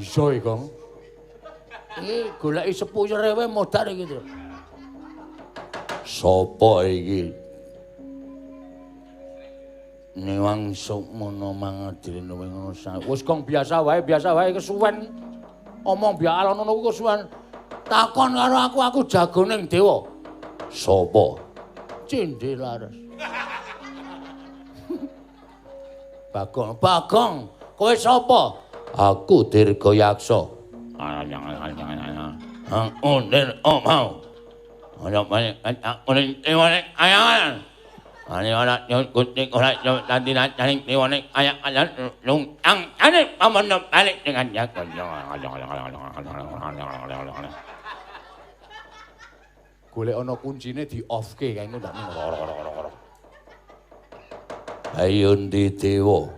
Iso iki, Gong. Iki goleki sepuyer wae modar iki to. Sopo iki? Niwang sukmana mangadine ngono. Wis Gong biasa wae kesuwen. Omong biasa ngono kuwi kesuwen. Takon karo aku, aku jagoning dewa. Sopo? Cindhe Laras. Bagong, Bagong, kowe sapa? Aku Dirgayaksa. Golek ana kuncine di off-ke kae engko ndak. Ayo ndi dewa?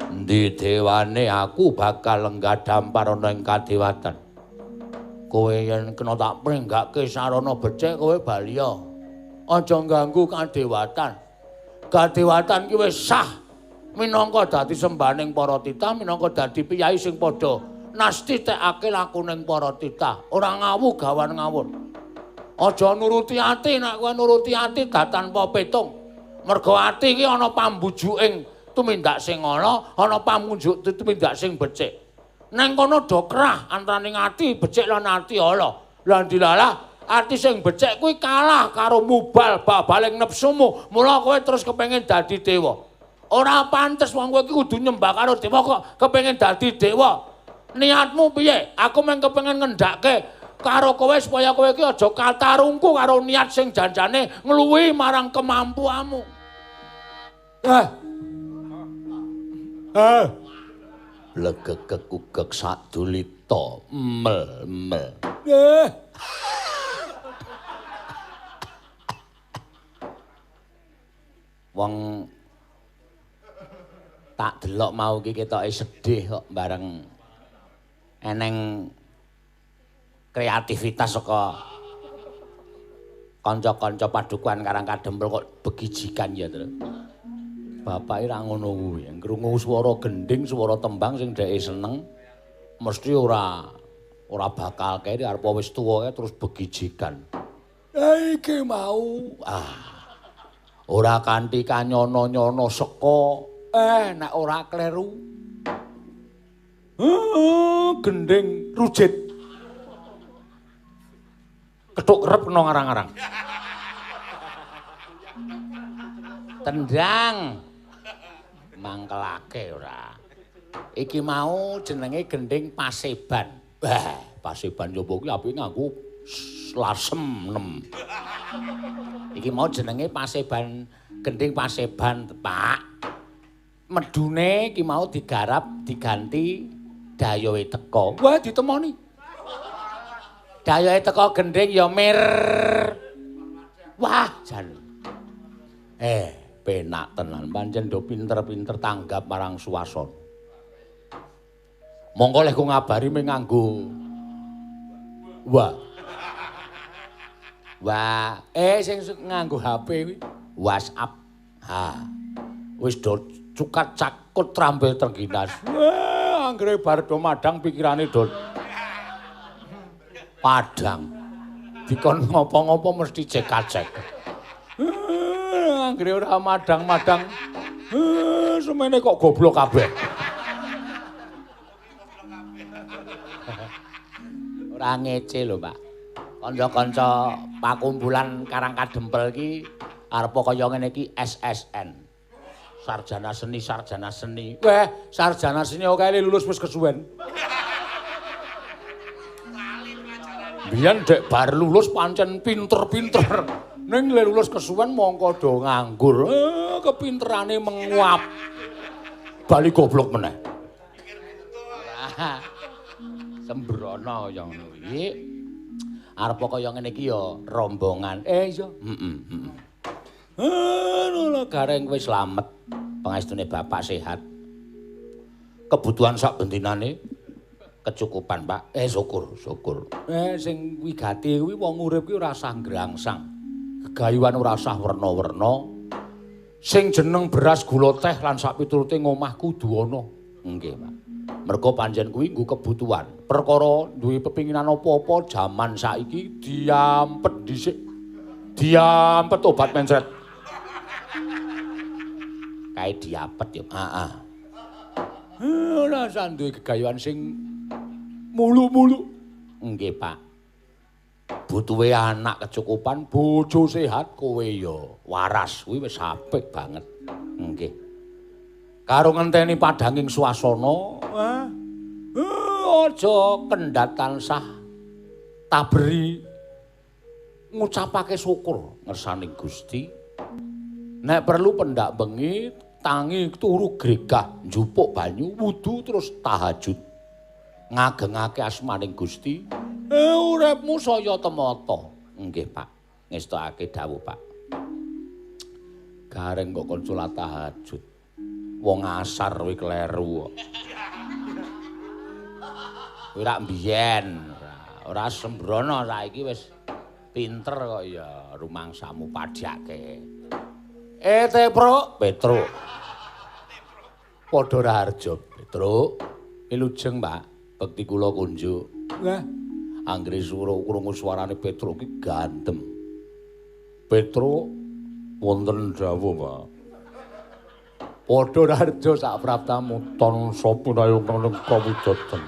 Endi dewane aku bakal lenggah dampar ana ing kadewatan. Kowe yen kena tak pringgake sarana becik kowe baliya. Aja ngganggu kadewatan. Kadewatan ki wis sah minangka dadi sembahaning para titah, minangka dadi piyai sing padha nastitekake lakuning para titah. Ora ngawu gawan ngawur. Aja nuruti ati, nek kowe nuruti ati tanpa petung. Mergo ati iki ana pambujuking tumindak sing ana, ana pamunjuk tumindak sing becik. Neng kono do kerah antaraning ati becik lan ati ala. Lah dilalah ati sing becik kuwi kalah karo mubal babaling nepsumu. Mula kowe terus kepengin dadi dewa. Ora pantes wong kowe iki kudu nyembah karo dewa kok kepengin dadi dewa. Niatmu piye? Aku mung kepengin ngendhake karo kowe supaya kowe iki aja katarungku karo niat sing janjane ngluwihi marang kemampuanmu. Blegegegugeg sadulita mel-mel. Wong tak delok mau iki ketoke sedih kok bareng eneng kreativitas saka kanca-kanca padukuhan Karang Kadempel kok begijikan ya, Tru. Bapake ra ngono kuwi, ngrungu swara gendhing, swara tembang sing dheke seneng mesti ora bakal keri arep wis tuwa kae terus begijikan. Iki mau ora kanthi kanyono-nyono seka nek ora kleru. Gendhing rujit. Kethuk kerep kena ngarang-arang. Tendang. Mangkelake ora. Iki mau jenenge gendhing paseban. Wah, paseban coba kuwi apike nganggo lasem nem. Iki mau jenenge paseban, gendhing paseban, Pak. Medune iki mau digarap diganti dayohe teka. Wah, ditemoni. Dayohe teka gendhing ya mir. Wah, jan. Penak tenan pancen do pinter-pinter tanggap marang suasana. Monggo leh ku ngabari mung nganggo wah. Wah, sing nganggo HP kuwi WhatsApp. Ha. Wis do cukat cakut trampil trengginas. Wah, anggere bar do madang pikirane do padang. Dikon ngopo-ngopo mesti cek-cek. Anggere ora madang-madang. Semene kok goblok kabeh. Ora ngece lho, Pak. Kanca-kanca pakumpulan Karang Kadempel iki arep kaya ngene iki SSN. Sarjana seni, sarjana seni. Weh, sarjana seni oke lulus wis kesuwen. Biyen dek bar lulus pancen pinter-pinter. Ning le lulus kesuwen mongko do nganggur. Kepinterane menguap. Bali goblok meneh. Sembrono kaya ngono iki. Arep kaya ngene iki ya rombongan. Iya. Heeh, heeh. Lho gareng wis slamet. Pangestune bapak sehat. Kebutuhan sak bentinane kecukupan, Pak. Syukur, syukur. Sing wigati kuwi wong urip kuwi ora usah ngrangsang. Gegayuhan ora usah werna-werna. Sing jeneng beras gula teh lan sak piturute ngomah kudu ana. Nggih, Pak. Mergo pancen kuwi nggo kebutuhan. Perkara duwe pepinginan apa-apa jaman saiki diampet dhisik. Diampet obat mencret. Kae diapet ya. Heeh. Ora usah duwe gegayuhan sing mulu-mulu. Nggih, Pak. Butuhe anak kecukupan, bojo sehat, kowe ya waras. Kuwi wis apik banget. Nggih. Karo ngenteni padhanging swasana, aja kendhat tansah taberi ngucapake syukur ngersaning Gusti. Nek perlu pendak bengi tangi turu gregah, njupuk banyu wudu terus tahajud. Ngagengake asmaning Gusti. Uripmu saya temata. Nggih, Pak. Ngestokake dawuh, Pak. Gareng kok kon salat tahajud. Wong asar kuwi kleru kok. Kuwi rak mbiyen, ora sembrono saiki wis pinter kok ya rumangsamu padhake. Tepruk, Petruk. Padha raharja, Petruk. Wilujeng, Pak. Bekti kula kunjuk. Wah, anggere krungu suarane Petruk ki gandem. Petruk wonten dawuh, Pak. Padha raharja sak praptamu tansa pinayung kawujaten.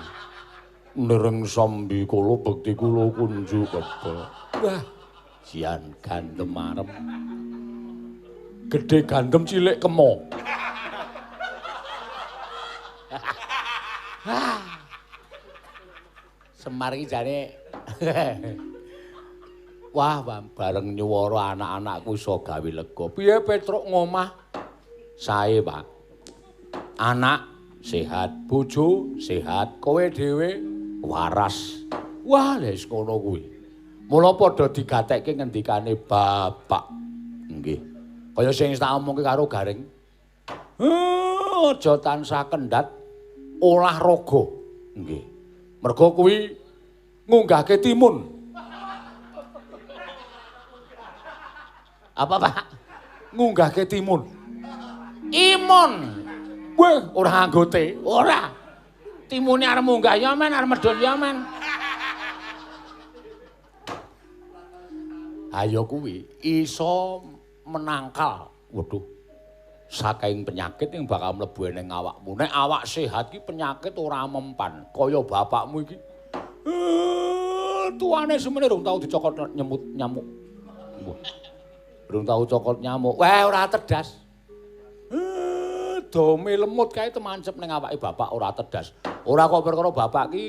Nireng sambi kula bekti kula kunjuk, Bapak. Wah, jian gandem marem. Gedhe gandem cilik kemo. Semar iki jane wah, bareng nyuwara anak-anakku iso gawe lega. Piye Petruk ngomah? Sae, Pak. Anak sehat, bojo sehat, kowe dhewe waras. Wah, wis ngono kuwi. Mula padha digatekke ngendikane bapak. Nggih. Kaya sing tak omongke karo Gareng. Aja tansah kendhat olahraga. Nggih. Mergo kuwi ngunggahke timun. Apa, Pak? Ngunggahke timun. Imun. Weh, ora anggote, ora. Timune arep munggah ya men, arep medhun ya men. Ayo kuwi iso menangkal. Waduh. Saking penyakit yang bakal mlebu ning awakmu. Nek awak sehat ki penyakit ora mempan. Kaya bapakmu iki. Tuane semene rung tau dicokot nyemut nyamuk. Rung tau cokot nyamuk. Wah, ora tedas. Dome lemut kae temancep ning awake bapak ora tedas. Ora kok perkara bapak ki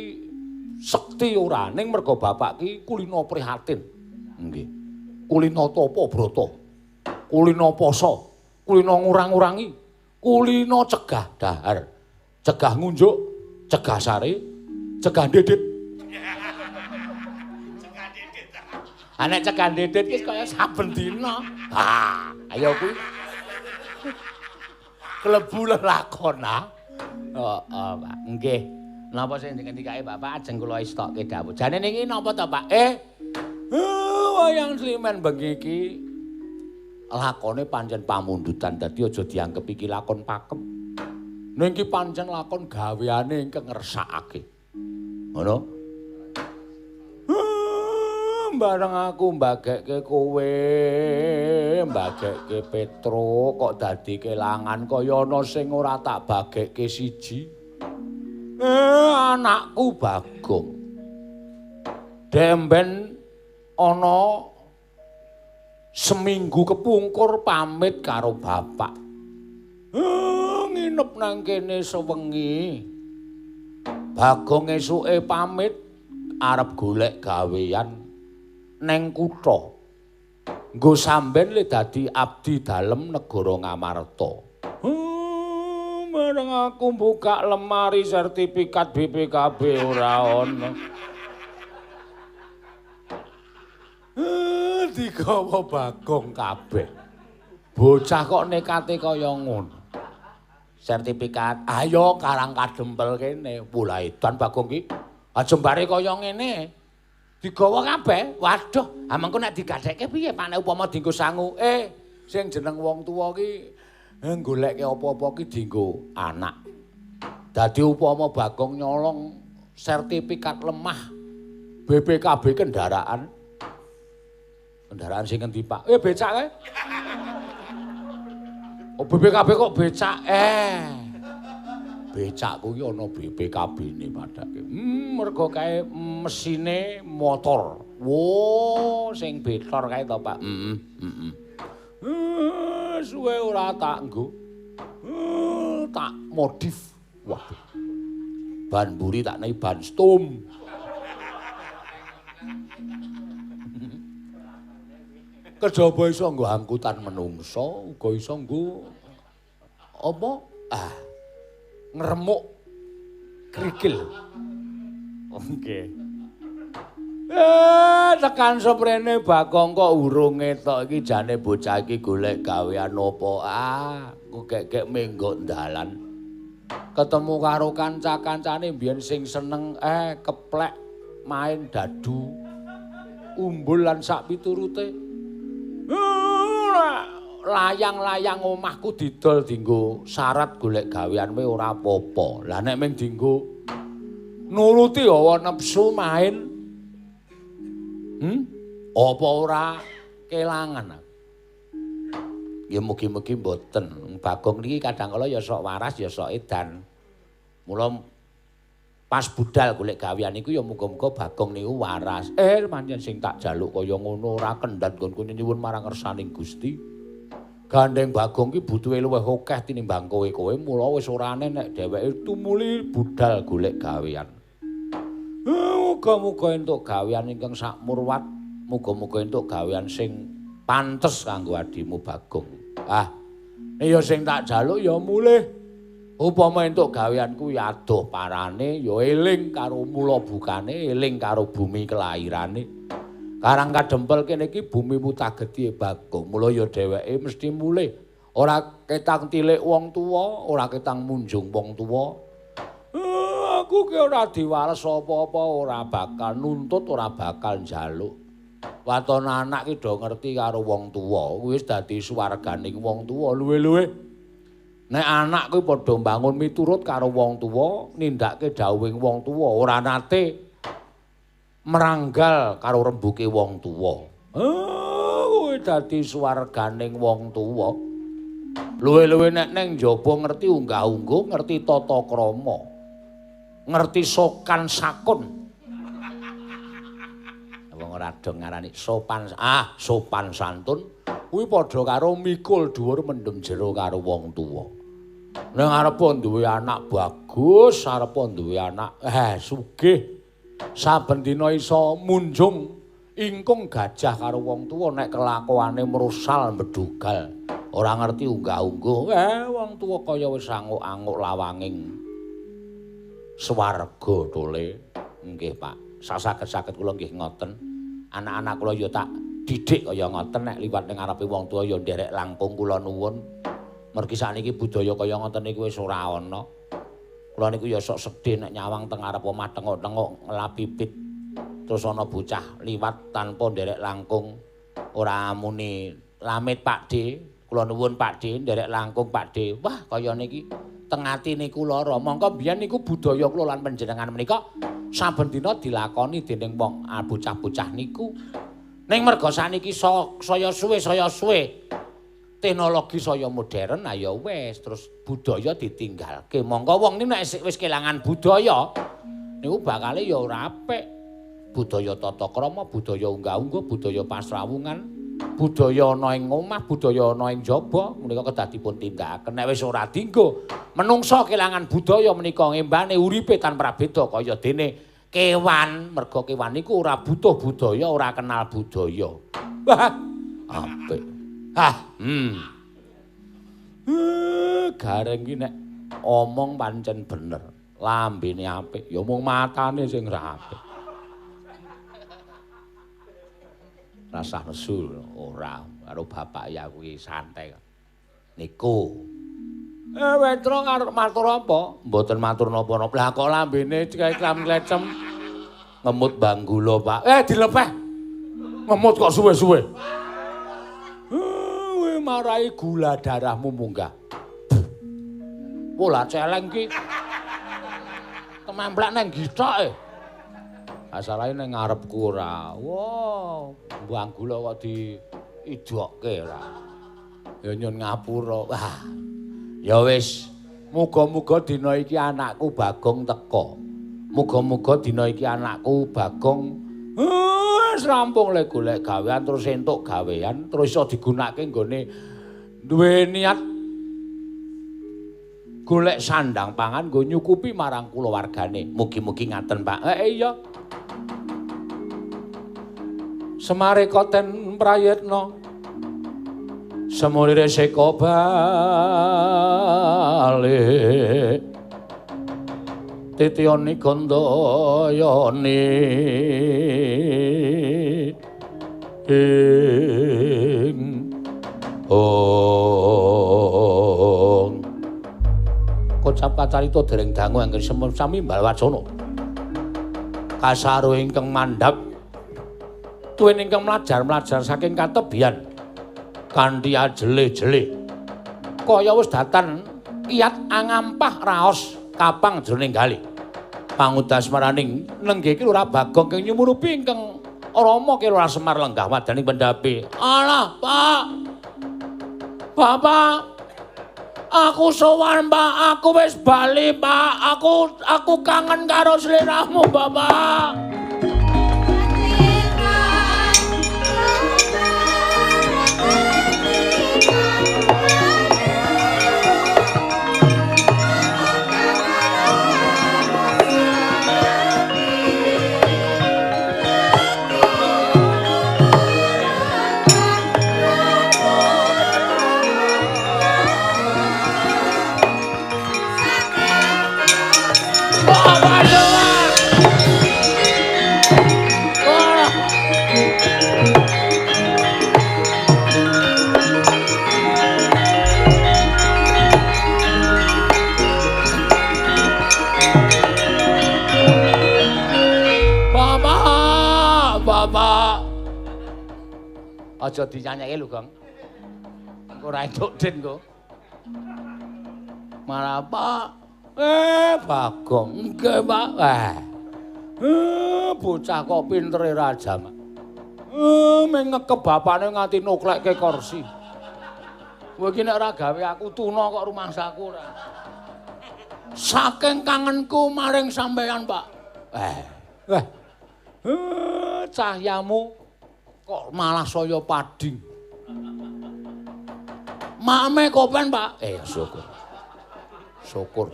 sekti ora, ning mergo bapak ki kulino prihatin. Nggih. Kulino tapa brata. Kulino poso. Kulino ngurang-ngurangi, kulino cegah dahar, cegah ngunjuk, cegah sare, cegah ndedit. Cegah ndedit. Ha nek cegah ndedit ki kaya saben dina. Ha, ayo kuwi. Klebu lelakon ah. Heeh, Pak. Nggih. Napa sing dingendikake Bapak ajeng kula estokke dawuh. Jane niki napa to, Pak? Wayang Slimen bengi iki lakone pancen pamundutan, dadi aja dianggep iki lakon pakem. Ning iki pancen lakon gaweane ingkang ngersakake. Ngono? Bareng aku mbagekke kowe, mbagekke Petruk kok dadi kelangan kaya ana sing ora tak bagekke siji. Anakku Bagong. Demben ana seminggu kepungkur pamit karo bapak. Nginep nang kene sewengi. Bagong esuke pamit arep golek gawean neng kutha. Nggo samben le dadi abdi dalem negara Ngamarta. Bareng aku buka lemari sertifikat BPKB ora ono. Digawa Bagong kabeh. Bocah kok nekate kaya ngono. Sertifikat, ayo karang kadempel kene. Wulaedan Bagong ki. Ajembare kaya ngene. Digawa kabeh. Waduh, ha mengko nek digadekke piye Pak nek upama dienggo sangu? Sing jeneng wong tuwa ki goleke apa-apa ki dienggo anak. Dadi upama Bagong nyolong sertifikat lemah BPKB kendaraan. Kendaraan sing ngendi, Pak? Becak kae. Oh, BPKB kok becak? Becak kuwi ana BPKB-ne padake. Mergo kae mesine motor. Wo, sing betor kae to, Pak. Heeh, heeh. Suwe ora tak nggo. Tak modif. Waduh. Ban mburi tak nei ban stum. Kejaba iso nggo angkutan menungsa, uga iso nggo apa? Ah. Ngremuk krikil. Oke. Tekan seprene Bagong kok urung ngetok iki jane bocah iki golek gawean apa? Ah, kok gek-gek menggok dalan. Ketemu karo kanca-kancane mbiyen sing seneng keplek main dadu, umbul lan sak piturute. Layang-layang omahku didol dienggo syarat golek gawean wae ora apa-apa. Lah nek mung dienggo nuruti hawa nepsu main, apa ora kelangan? Ya mugi-mugi mboten. Bagong niki kadang kala ya sok waras ya sok edan. Mula pas budal golek gawean niku ya muga-muga Bagong niku waras. Pancen sing tak jaluk kaya ngono ora kendhat nggonku nyuwun marang ngersaning Gusti. Gandeng Bagong ki butuhe luwih akeh tinimbang kowe-kowe, mula wis ora aneh nek dheweke tumuli budal golek gawean. Muga-muga entuk gawean ingkang sakmurwat, muga-muga entuk gawean sing pantes kanggo adimu Bagong. Ah, ya sing tak jaluk ya mulih. Upama entuk gawean kuwi adoh parane, ya eling karo mula bukane, eling karo bumi kelairane. Karang Kadempel kene iki bumi mutageti Bagong. Mula ya dheweke mesti mulih. Ora ketang tilik wong tuwa, ora ketang munjung wong tuwa. Aku ki ora diwales apa-apa, ora bakal nuntut, ora bakal njaluk. Waton anak ki do ngerti karo wong tuwa, wis dadi swarganing wong tuwa luwe-luwe. Nek anak kuwi padha mbangun miturut karo wong tuwa, nindakake dawuhing wong tuwa, ora nate meranggal karo rembuke wong tuwa. Kuwi dadi swarganing wong tuwa. Luwe-luwe nek neng njaba ngerti unggah-ungguh, ngerti tata krama, ngerti sokan sakun. Wong ora do ngarani sopan, sopan santun kuwi padha karo mikul dhuwur mendem jero karo wong tuwa. Nek arep duwe anak bagus, arep duwe anak sugih, saben dina iso munjung ingkung gajah karo wong tuwa, nek kelakuane mrusal mbedugal, ora ngerti unggah-ungguh, wong tuwa kaya wis anguk-anguk lawanging swarga tole. Nggih, Pak. Sasaget-saget kula nggih ngoten. Anak-anak kula ya tak didik kaya ngoten, nek liwat ning ngarepe wong tuwa ya nderek langkung kula nuwun. Mergi sakniki budaya kaya ngoten niku wis ora ana. Kula niku ya sok sedih nek nyawang teng ngarep omah tengok-tengok ngelap pipit. Terus ana bocah liwat tanpa nderek langkung, ora muni lamit Pak D, kula nuwun Pak D, nderek langkung Pak D. Wah, kaya niki teng atine kula lara. Mongko biyen niku budaya kula lan panjenengan menika saben dina dilakoni dening wong bocah-bocah niku. Ning merga saniki saya suwe teknologi saya modern, ya wis terus budaya ditinggalke. Mongko wong niku nek wis kelangan budaya niku bakale ya ora apik. Budaya tata krama, budaya unggah-ungguh, budaya pasrawungan, budaya ana ing omah, budaya ana ing jaba menika kedah dipun tindakaken. Nek wis ora dinggo, menungsa kelangan budaya menika ngembane uripe tanpa beda kaya dene kewan. Merga kewan niku ora butuh budaya, ora kenal budaya. Wah, apik. Gareng ki nek omong pancen bener, lambene apik, ya mung matane sing ora apik. Rasah nesu ora karo bapak ya kuwi santai. Niku. Wetra arep matur apa? Mboten matur napa-napa. Lah kok lambene klam-klecem ngemut banggula, Pak. Dilepeh. Ngemut kok suwe-suwe. Kowe marai gula darahmu munggah. Pola celeng ki. Tememplek nang githoke. Asalahe ning ngarepku ora. Wah, mbuang gula kok diidokke ora. Ya nyun ngapura. Wah. Ya wis, muga-muga dina iki anakku Bagong teka. Muga-muga dina iki anakku Bagong wis rampung le golek gawean terus entuk gawean terus iso digunakake nggone duwe niat golek sandang pangan nggo nyukupi marang kulawargane. Mugi-mugi ngaten, Pak. Iya. Semare koten prayitna semulire seka balik titiyani gandayani ing ong. Kocap kacarita dereng dangu anggen sami balwacana kasaru ingkang mandhap tuwin ingkang mlajar-mlajar saking katebian kanthi ajeleh-jeleh kaya wis datan kiyat angampah raos kapang jroning gali pangudas maraning nenggih Ki Lurah Bagong kang nyumurupi ingkang rama Ki Lurah Semar lenggah wadaning pendhapi. Alah, Pak. Bapak, aku sowan, Pak. Aku wis bali, Pak. Aku kangen karo sliramu, Bapak. Aja dinyanyeke lho, Gong. Engko ora entuk den engko. Malah Pak, Bagong. Nggih, Pak. Bocah kok pintere raja, Mak. Meng ngekep bapane nganti nuklekke kursi. Kowe iki nek ora gawe aku tuna kok rumangsaku ora. Saking kangenku maring sampeyan, Pak. Wah. Cahyamu kok malah saya pading. Mame kopen, Pak. Syukur. Syukur.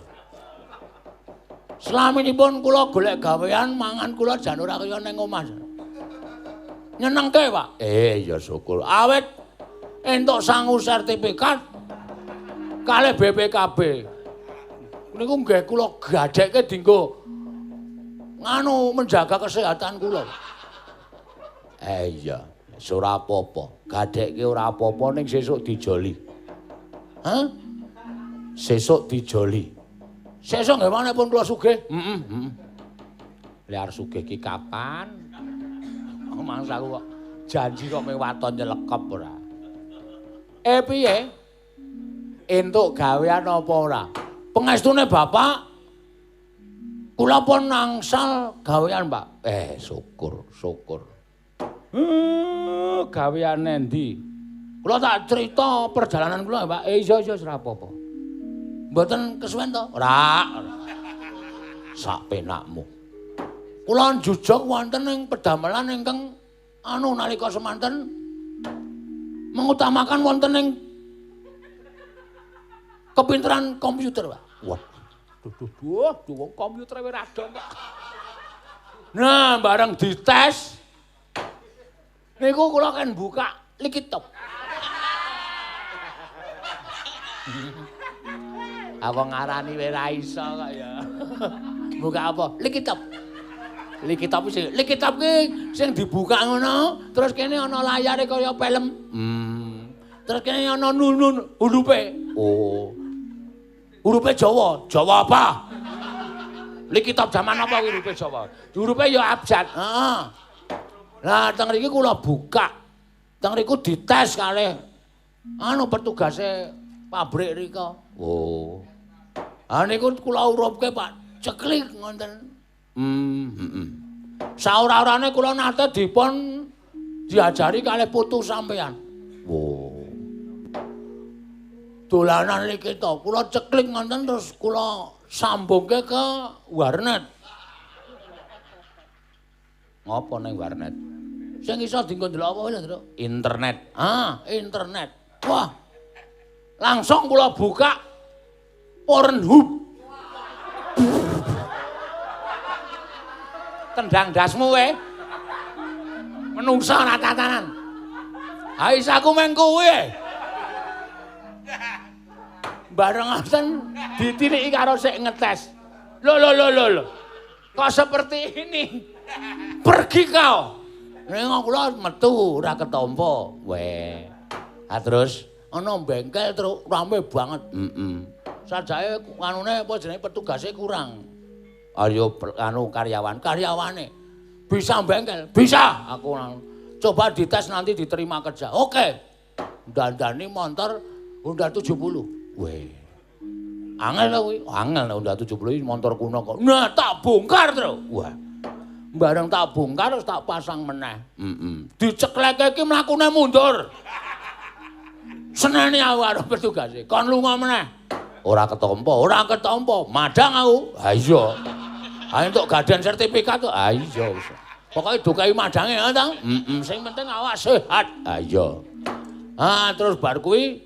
Slaminipun kula golek gawean mangan kula jan ora kaya ning omah. Nyenengke, Pak. Ya syukur. Awit entuk sangu sertifikat kalih BPKB. Niku nggih kula gadhekke dinggo nganu menjaga kesehatan kula. Iya, ora apa-apa. Gadhekke ora apa-apa ning sesuk dijoli. Hah? Sesuk dijoli. Sesuk nggih maneh pun kula sugih. Heeh, heeh. Lha arep sugih ki kapan? Mangsaku kok janji kok mung waton nyelekep ora. Piye? Entuk gawean apa ora? Pengestune Bapak kula pun angsal gawean, Pak. Syukur, syukur. Gaweane endi? Kula tak cerita perjalanan kula, Pak. Iya iya ora apa-apa. Mboten kesuwen to? Ora. Sak penakmu. Kula njujug wonten ing pedamelan ingkang anu nalika semanten mengutamakan wonten ing kepinteran komputer, Pak. Wah. Duh duh duh, wong komputer wis ra dong kok. Nah, bareng dites niku kula kan buka likitop. Apa ngarani wis ra iso kok ya. Buka apa? Likitop. Likitop sing likitop ki sing dibuka ngono, terus kene ana layare kaya film. Terus kene ana nun hurufe. Oh. Hurufe Jawa. Jawa apa? Likitop jaman apa kuwi hurufe Jawa? Hurufe ya abjad. Heeh. Lah teng mriki kula buka. Teng mriku dites kalih anu petugase pabrik rika. Oh. Ah niku kula urupke, Pak. Ceklik ngoten. Heeh. Saora-orane kula nate dipun diajari kalih putu sampean. Wo. Dolanan iki to, kula ceklik ngoten terus kula sambungke ke warnet. Ngopo ning warnet? Sing iso dienggo ndelok apa lho, Truk? Internet. Ah, internet. Wah. Langsung kula buka Pornhub. Tendang dasmu kowe. Menungsa ora tatanan. Ha isaku meng kowe. Bareng ngoten ditiliki karo sik ngetes. Lho lho lho lho. Kok seperti ini? Pergi kau. Ning kula metu ora ketampa. Weh. Ha terus ana bengkel terus rame banget. Heeh. Sajake anune apa jenenge petugase kurang. Ayo anu karyawan, karyawane bisa bengkel, bisa. Aku coba dites nanti diterima kerja. Oke. Dandani motor Honda 70. Weh. Angel to kuwi, angel Honda 70 iki motor kuno kok. Nah, tak bongkar, Tru. Wah. Bareng tak bongkar terus tak pasang meneh. Heeh. Dicekleke iki mlakune mundur. Seneni aku karo petugase. Kon lunga meneh. Ora ketampa, ora ketampa. Madang aku. Ha iya. Ha entuk gadan sertifikat kok. Ha iya wis. Pokoke dokai madange ha ta? Heeh, sing penting awak sehat. Ha iya. Ha terus bar kuwi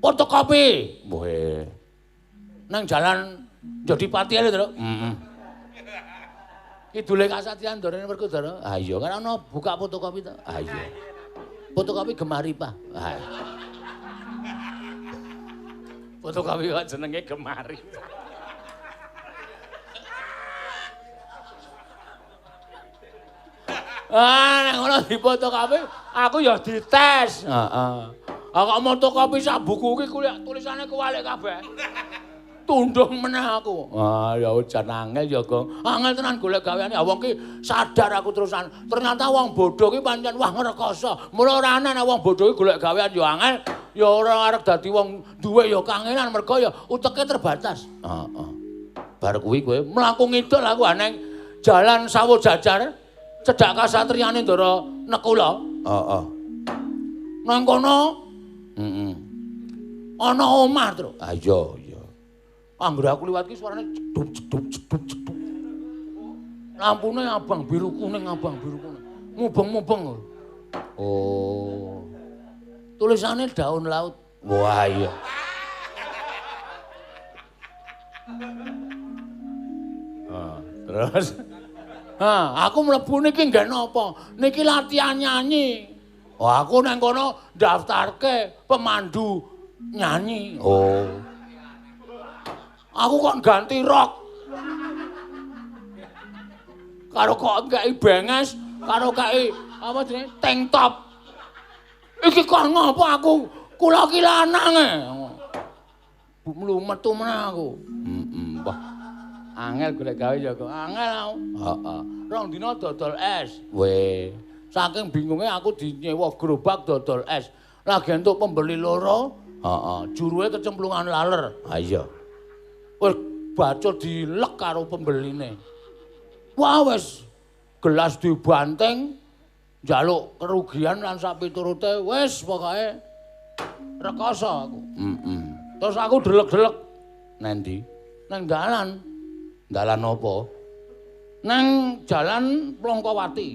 fotokopi. Weh. Nang jalan Jodipati lho, Truk. Heeh. Kidule Kasatriyan Ndorone Werkudara. Ha iya, kan ana buka fotokopi to. Ha iya. Fotokopi Gemari, Pak. Ha. Fotokopi kok jenenge Gemari. Ah, nek ngono difotokopi, aku ya dites. Heeh. Kok motokopi sak buku iki tulisane kuwalik kabeh. Tundung meneh aku. Ah, ya jan angel ya, Gong. Angel tenan golek gaweane. Wong ki sadar aku terusan. Ternyata wong bodho ki pancen wah ngrekoso. Mula ora ana nek wong bodho ki golek gawean ya angel, ya ora arep dadi wong duwe ya kangenan mergo ya uteke terbatas. Heeh. Bar kuwi kowe mlaku ngidul aku aneng jalan Sawo Jajar cedhak kasatriyane Ndara Nekula. Heeh. Nang kono heeh. Ana omah, Truk. Ha iya, iya. Anggere aku liwat ki suarane jeduk jeduk jeduk jeduk. Lampune abang biru kuning, abang biru kuning. Mubeng-mubeng. Oh. Tulisane daun laut. Wah iya. Ah, terus ha, aku mlebu niki nggih napa? Niki latihan nyanyi. Oh, aku nang kono daftarke pemandu nyanyi. Oh. Aku kok ganti rok. Karo kok kei benges, karo kei apa jenenge tank top. Iki kok ngopo aku? Kula ki lanang e. Mlumetu meneh aku. Heeh, wah. Angel golek gawe ya kok. Angel aku. Heeh. Rong dina dodol es. Weh. Saking bingunge aku dinyewa gerobak dodol es. Lagi entuk pembeli loro. Heeh, juruwe kecemplungan laler. Ha iya. Wis bacul dilek karo pembeline. Wah wis gelas dibanting, njaluk kerugian lan sapiturute wis pokoke rekoso aku. Heeh. Terus aku delek-delek nang ndi? Nang dalan. Dalan apa? Nang jalan Plongkowati.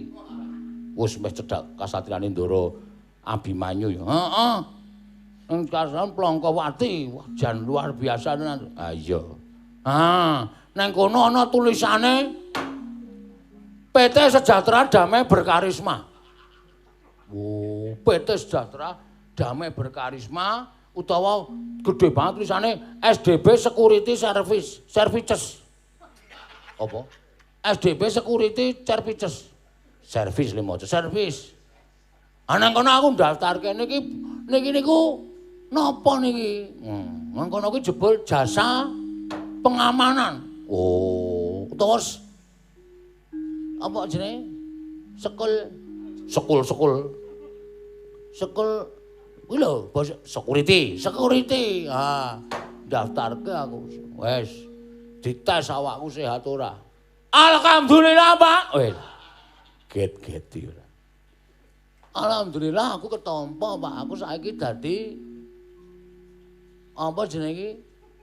Wis meh cedhak kasatriyane Ndara Abimanyu ya. Heeh. Nang kasatriyan Plongkowati, wah jan luar biasa tenan. Ha iya. Ah, nang kono ana tulisane PT Sejahtera Damai Berkarisma. Oh, PT Sejahtera Damai Berkarisma utawa gede banget tulisane SDB Security Service, Services. Apa? SDB Security Services. Service lho maca, service. Ah nang kono aku ndaftarke niki niki niku napa niki? Nang kono kuwi jebul jasa pengamanan. Oh, terus apa jenenge? Sekul sekul sekul. Sekul kuwi lho, bos security, security. Ah, daftarke aku. Wes. Dites awakku sehat ora. Alhamdulillah, Pak. Wis. Get-geti ora. Alhamdulillah aku ketampa, Pak. Aku saiki dadi apa jenenge iki?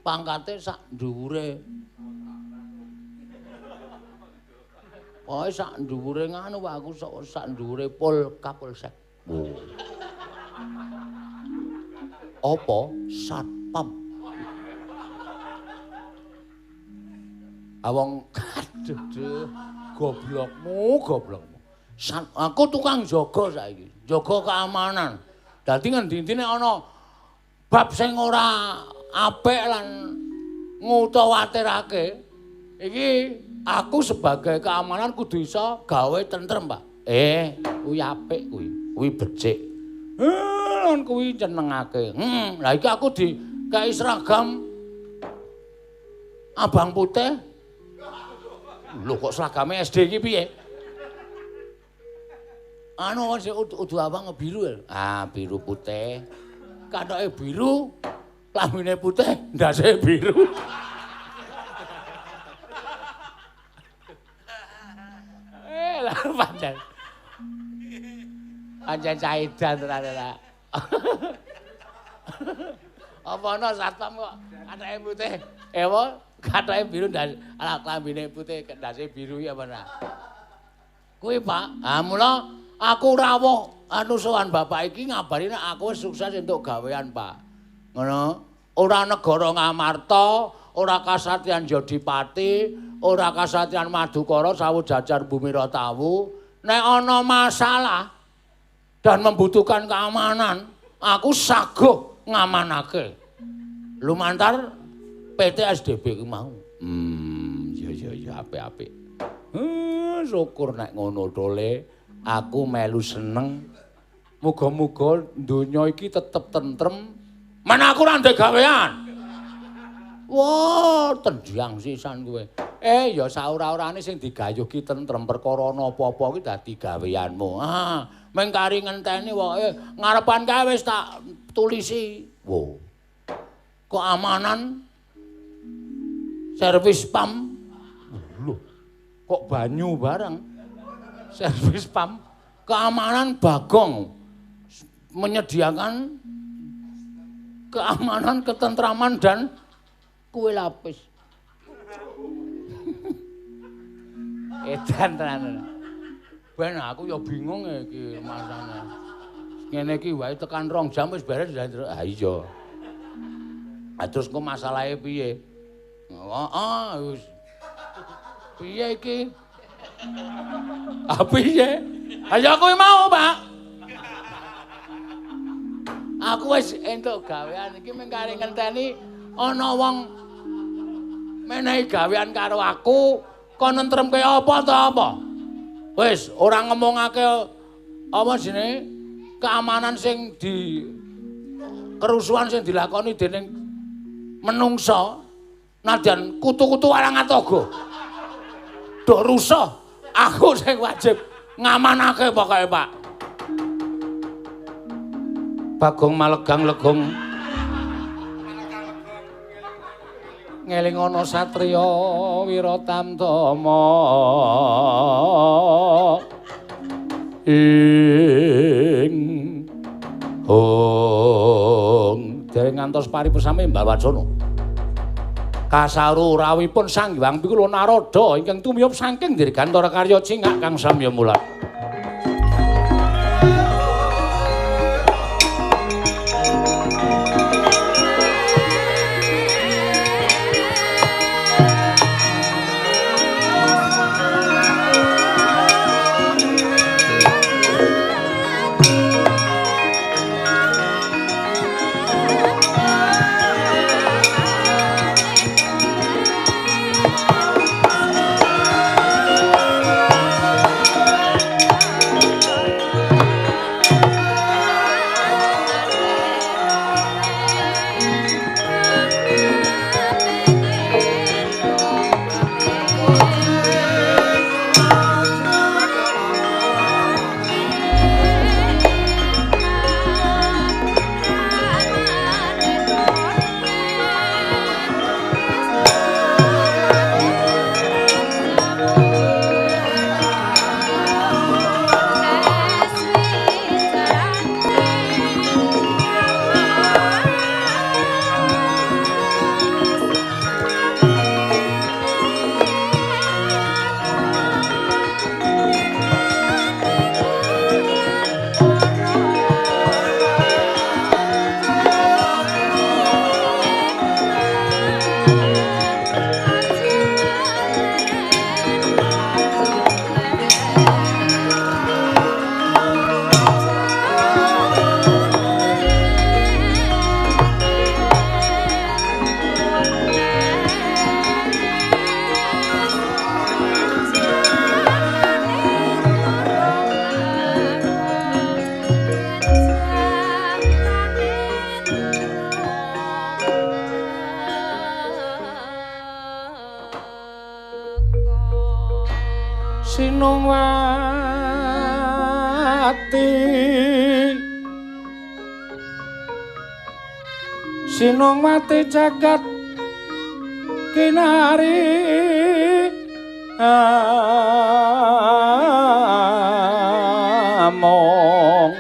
Pangkate sak dhuwure. Pokoke sak dhuwure nganu, Pak, aku sak dhuwure Pol Kapolsek. Oh. Apa? Satpam. Awong aduh duh goblokmu, goblokmu. Aku tukang jaga saiki, jaga keamanan. Dadi ngendi-endi nek ana bab sing ora apik lan ngutawatirake, iki aku sebagai keamanan kudu iso gawe tentrem, Pak. Kuwi apik kuwi, kuwi becik. Lan kuwi nyenengake. Lah iki aku dikei seragam abang putih. Lho kok seragame SD iki piye? Anu sing udu abang biru ya. Ah, biru putih. Kathoke biru, klambine putih, ndase biru. Lah pancen. Pancen caidan tenan ora. Apa ana satpam kok kathoke putih? Apa kathoke biru ndas ala klambine putih ndase biru ya apa ora? Kuwi, Pak. Ah mula aku rawuh anu sowan bapak iki ngabari nek aku wis sukses entuk gawean, Pak. Ngono. Ora negara Ngamarta, ora kasatriyan Jodipati, ora kasatriyan Madukara sawu jajar bumi Ratawu. Nek ana masalah dan membutuhkan keamanan, aku saguh ngamanake. Lumantar PT SDB ku mau. Ya ya ya apik-apik. Syukur nek ngono tole. Aku melu seneng. Muga-muga donya iki tetep tentrem. Mana aku ora ndek gawean. Wah, tendang sisan kowe. Ya saora-orane sing digayuh ki tentrem perkara ana apa-apa ki dadi gaweanmu. Ah, mung kari ngenteni wae ngarepan kae wis tak tulisi. Wo. Keamanan servis pam. Lho, kok banyu barang. Servis pam keamanan Bagong menyediakan keamanan, ketentraman dan kue lapis. Edan tenan. Ben aku ya bingung iki masane. Ngene iki wae tekan 2 jam wis beres. Ha iya. Ha terus engko masalahe piye? Heeh, wis. Piye iki? Ah piye? Ayo aku mau, Pak. Aku wis entuk gawean iki mung kari ngenteni ana wong menehi gawean karo aku kon nentremke apa ta apa. Wis ora ngomongake apa jenenge keamanan sing di kerusuhan sing dilakoni dening menungsa nadyan kutu-kutu warang atoga. Dok rusuh, aku sing wajib ngamanake pokoke, Pak. Bagong malegang legong ngeling ana satriya Wiratamtama ing hong dereng ngantos paripesame Mbah Warsono. Kasaru rawuhipun Sang Hyang Pikula Narada ingkang tumiyop saking Dirgantara karya cingak kang samya mulat. Sinungwati jagat kinari among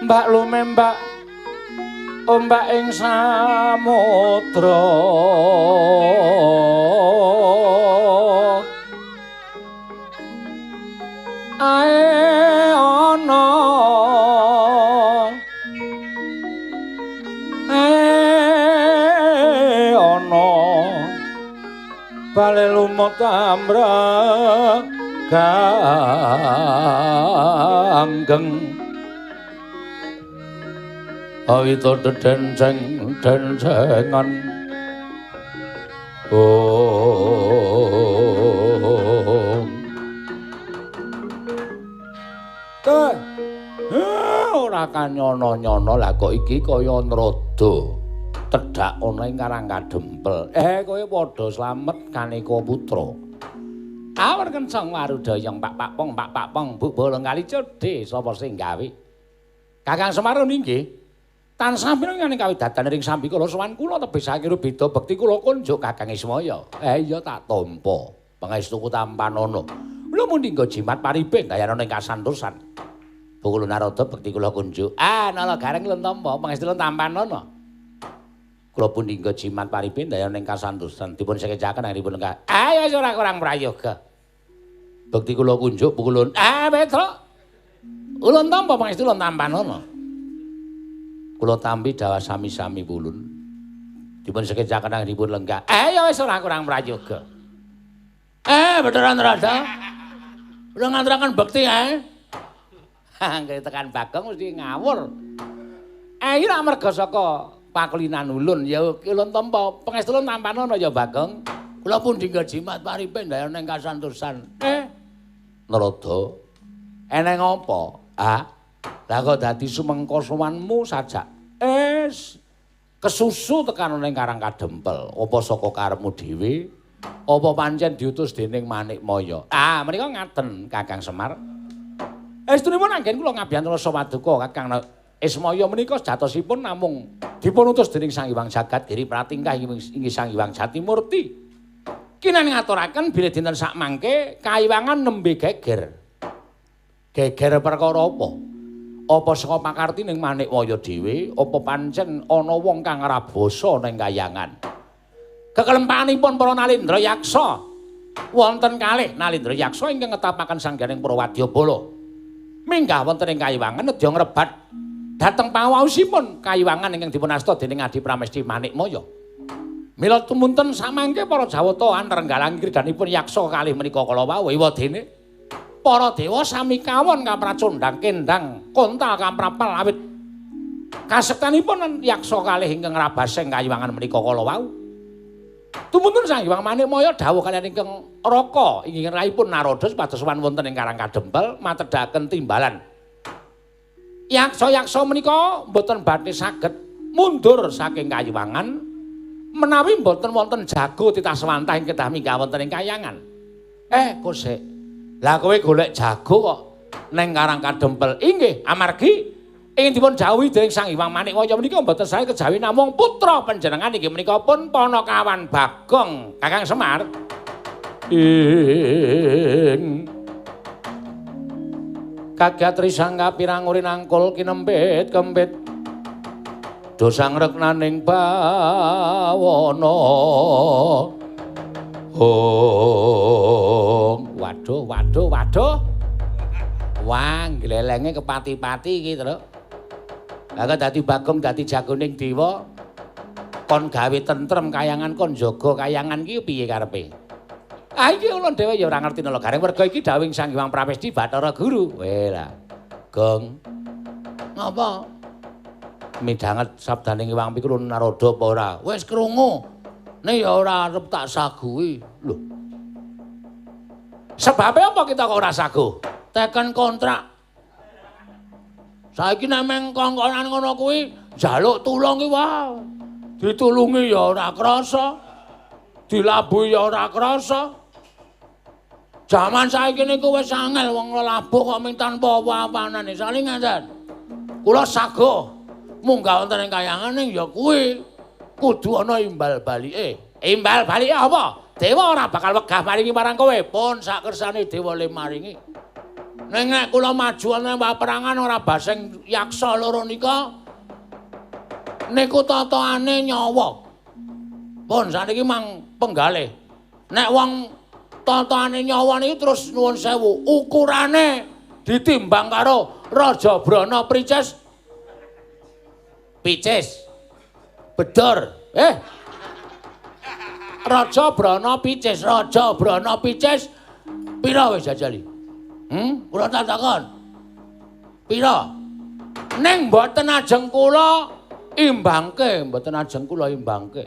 mbak lumembak ombak ing samudra ae ana bale lumut amra ganggeng awita dedenceng dencengan oh ora kanyono-nyono lah kok iki kaya nrodo tedhak ana ing Karang Kadempel. Kowe padha slamet kaneka putra. Awar kenceng warudayang pak pak pong pak pak pong buk bolong kali cedhe sapa sing gawe. Kakang Semar inggih. Tansah mireng kawidatan ring sambikala sowan kula tebih sakira beda bekti kula kunjuk Kakang Ismaya. Iya tak tampa. Pangestuku tampanana. Lha mundhi nggo jimat paribeng dayana ing kasantosan. Bukul Narada bekti kula kunjuk. Ah, nala gareng lun tampa pangestu lun tampanana. Kula pundi nggo jimat paribeng dayana ing kasantosan dipun sekecaken anggenipun lenggah. Ah ya ora kurang prayoga. Bekti kula kunjuk pukulun. Ah Petruk. Ulun tampa pangestu ulun tampanana. Kula tampi dawah sami-sami pulun. Dipun sekecaken anggenipun lenggah. Ah ya wis ora kurang prayoga. Beneran Rada. Udah nganturaken bekti ae. Angger tekan Bagong mesti ngawur. Iki rak merga saka pakulinan ulun ya ulun tampa pangestu ulun tampanana ya Bagong. Kula pundi nggo jimat paripe ndayana ing kasantosan. Narada. Eneng apa? Ah. Lah kok dadi sumengko sowanmu sajak. Kesusu tekan ning Karang Kadempel. Apa saka karepmu dhewe? Apa pancen diutus dening Manikmaya? Ah, menika ngaten Kakang Semar. Estunipun anggen kula ngabiyantara sawaduka Kakang Ismaya menika sejatosipun namung dipun utus dening Sang Hyang Jagat Giri Pratingkah inggih Sang Hyang Jatimurti. Kinan ngaturaken bilih dinten sakmangke kayiwangan nembe geger. Geger perkara apa? Apa saka pakartining Manikmaya dhewe, apa pancen ana wong kang rabasa ning kayangan? Kekelempanipun para Nalindra Yaksa wonten kalih Nalindra Yaksa ingkang ngetapaken sangganing Prawadyabala. Minggah wonten ing kayiwangan nedya ngrebat dhateng pawaosipun kayiwangan ingkang dipun asta dening Adi Pramesti Manikmaya. Mila tumunten samangke para Jawata anrenggalang kridanipun yaksa kalih menika kala wau ewadene para dewa sami kawon kapracondhang kendang kontal kamprapel awit kasektanipun yaksa kalih ingkang ngrabaseng kayiwangan menika kala wau. Tumunten Sang Hyang Manikmaya dawuh kaliyan ingkang Raka inggih rahipun Narada supados sowan wonten ing Karang Kadempel matedhaken timbalan. Yaksa-yaksa menika mboten badhe saged mundur saking kayiwangan menawi mboten wonten jago titah swantah ing kedah minggah wonten ing kayangan. Kosek. Lah kowe golek jago kok ning Karang Kadempel. Inggih, amargi ingin dipun jauhi dening Sang Hyang Manikmaya menika mboten sae kejawi namung putra panjenengan inggih menika pun Panakawan Bagong Kakang Semar. Ing kagiat risang kapirang uri nangkul kinempit kempit dosang reknaning bawana. Oh, waduh waduh waduh. Wah, glelenge kepati-pati iki, Truk. Lah kok dadi Bagong dadi jagoning dewa. Kon gawe tentrem kayangan, kon jaga kayangan iki piye karepe? Ah iki ulun dhewe ya ora ngerti lho Gareng, merga iki dawuhing Sang Hyang Pramesti Bathara Guru. Weh lah. Gong. Ngapa? Midhanget sabdaning Hyang Pikrun Narada apa ora? Wis krungu. Nek ya ora arep tak saguhi. Lho. Sebabe apa kita kok ora saguh? Teken kontrak. Saiki nek meng kongkonan ngono kuwi njaluk tulung ki wae. Ditulungi ya ora krasa. Dilabuhi ya ora krasa. Jaman saiki niku wis angel wong lelabuh kok ming tanpa apa-apanane. Sale ngenten. Kula saguh munggah wonten ing kayangan ning ya kuwi kudu ana imbal balike. Imbal balike apa? Dewa ora bakal wegah maringi marang kowe. Pun sak kersane dewa le maringi. Ning nek kula maju ana paperangan ora baseng yaksa loro nika niku tataane nyawa. Pun saniki mang penggalih. Nek wong tataane nyawa niki terus nuwun sewu, ukurane ditimbang karo Raja Brana Prices. Picis. Bedor. Raja Brana Picis, Raja Brana Picis pira wis jajali? Kula tak takon. Pira? Ning mboten ajeng kula imbangke, mboten ajeng kula imbangke.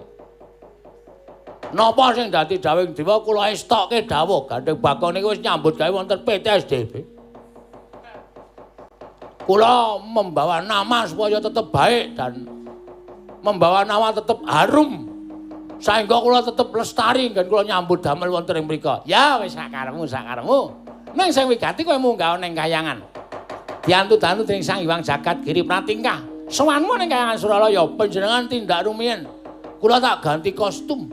Napa sing dadi dawuhing dewa kula estokke dawuh Gandeng Bagong niku wis nyambut gawe wonten PT SDB. Kula membawa nama supaya tetep baik dan membawa nama tetep harum. Saengga kula tetep lestari nggen kula nyambut damel wonten ing mriku. Ya wis sakarepmu, sakarepmu. Ning sing wigati kowe munggah ning kayangan. Diantu-dantu dening Sang Hyang Jagat Giri Pratingkah. Sowanmu ning kayangan Suralaya panjenengan tindak rumiyin. Kula tak ganti kostum.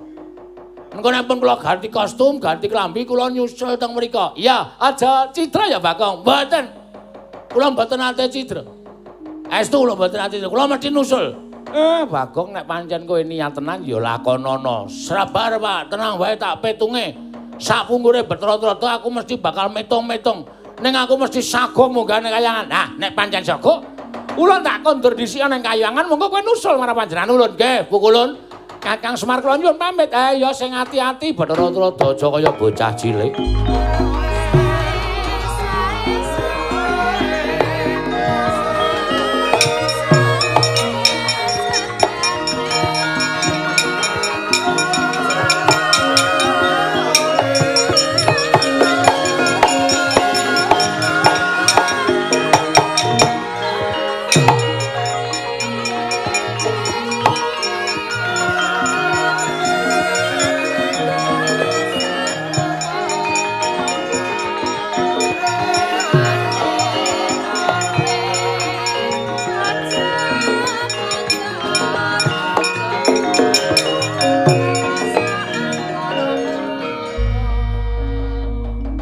Engko nek pun kula ganti kostum, ganti klambi kula nyusul teng mriku. Iya, aja cidra ya Bagong. Mboten. Kula mboten nate cidra. Estu kula mboten nate cidra. Kula mesti nusul. Bagong nek pancen kowe niat tenan ya lakonono. Sabar Pak, tenang wae tak petunge. Sapungkure Bathara Trada aku mesti bakal metung-metung. Ning aku mesti sago munggah ning kayangan. Nah, nek pancen sago, ulun tak kondur dhisik ning kayangan, monggo kowe nusul marang panjenengan ulun. Nggih, Bu Kulun. Kakang Semar kula nyuwun pamit. Ya sing ati-ati Bathara Trada aja kaya bocah cilik.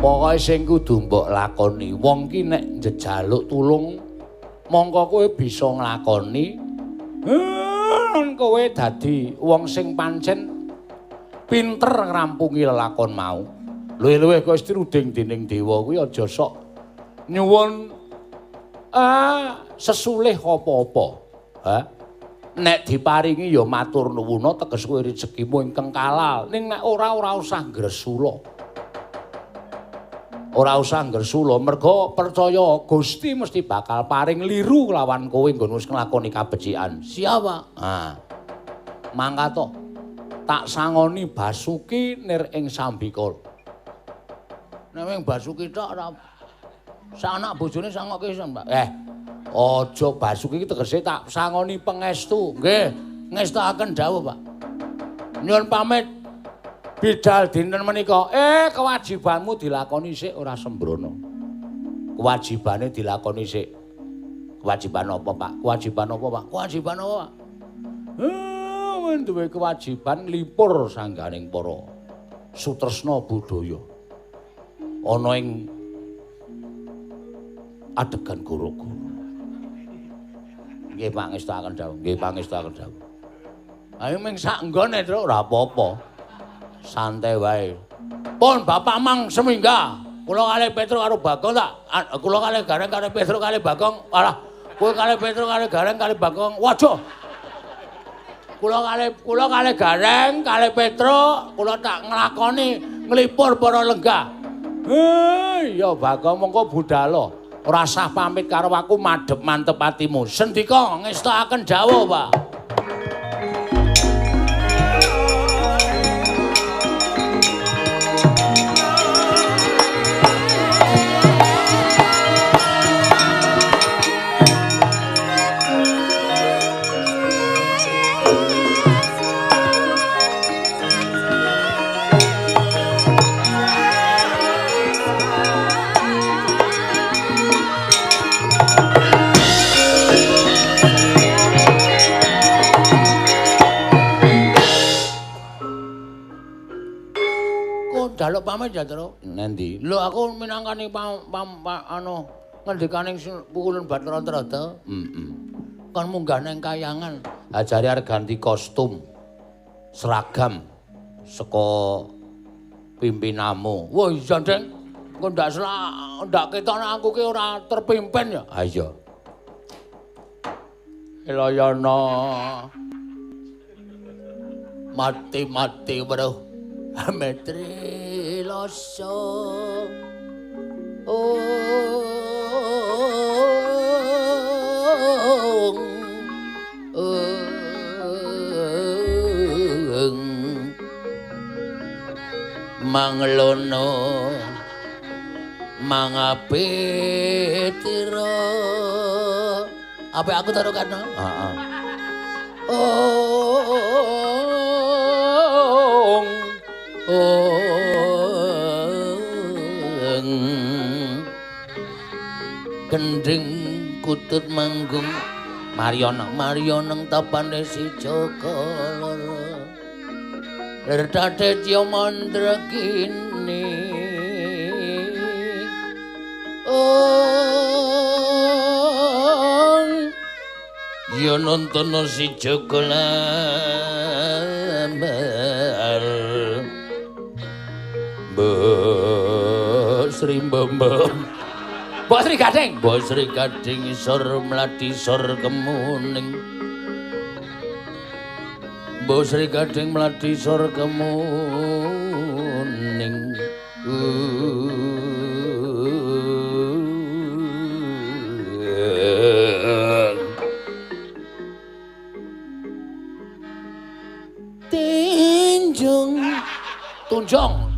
Pokoke sing kudu mbok lakoni, wong ki nek njejaluk tulung mongko kowe bisa nglakoni. Kowe dadi wong sing pancen pinter ngrampungi lelakon mau. Luwih-luwih kowe diruding dening dewa kuwi aja sok nyuwun sesulih apa-apa. Ha? Nek diparingi ya matur nuwuna teges kowe rezekimu ingkang kalal. Ning nek ora ora usah ngresula. Ora usah ngresula merga percaya Gusti mesti bakal paring liru kelawan kowe nggon wis nglakoni kabecikan. Siap, Pak. Ha. Mangkat to. Tak sangoni Basuki nir ing sambikala. Nek ming Basuki tok ora sak anak bojone sangokke iso, Pak. Aja Basuki iki tegese tak sangoni pengestu. Nggih, ngestokaken dawuh, Pak. Nyuwun pamit. Bidal dinten menika, kewajibanmu dilakoni sik ora sembrono. Kewajibane dilakoni sik. Kewajiban apa, Pak? Kewajiban apa, Pak? Kewajiban apa, Pak? Duwe kewajiban nglipur sangganing para sutresna budaya. Ana ing adegan goro-goro. Nggih pangestuaken dawuh, nggih pangestuaken dawuh. Ayo ming sak nggone, Truk, ora apa-apa. Santai wae. Pun bapak mang semingga. Kula kalih Petruk karo Bagong tak. Kula kalih Gareng kalih Petruk kalih Bagong. Alah, kowe kalih Petruk kalih Gareng kalih Bagong. Waduh. Kula kalih Gareng, kalih Petruk, kula tak nglakoni nglipur para lenggah. Iya Bagong mongko budhalo. Ora sah pamit karo aku madhep mantep atimu. Sendika ngestokaken dawuh, Pak. Jaluk pamit ya, Tru. Nendi? Lho aku minangkani anu ngendikane pukulun Bathara Trada. Heeh. Kon munggah nang kayangan. Ajare arep ganti kostum. Seragam saka pimpinanmu. Wah iya, Deng. Engko ndak ndak ketok nek aku ki ora terpimpin ya. Ha iya. Elayana. Mati-mati weruh. Ametri loso ong ong manglono mangapitira apa aku taruh kana? Heeh. Ong gending kutut manggung Mariono Mariono tapane si Joko loro lertate tyo mandrakini ong yo nontono si Joko lamar Mbok Sri Mbok Mbok Sri Gading. Mbok Sri Gading isor mladi sor kemuning. Mbok Sri Gading mladi sor kemuning. Tinjung tunjung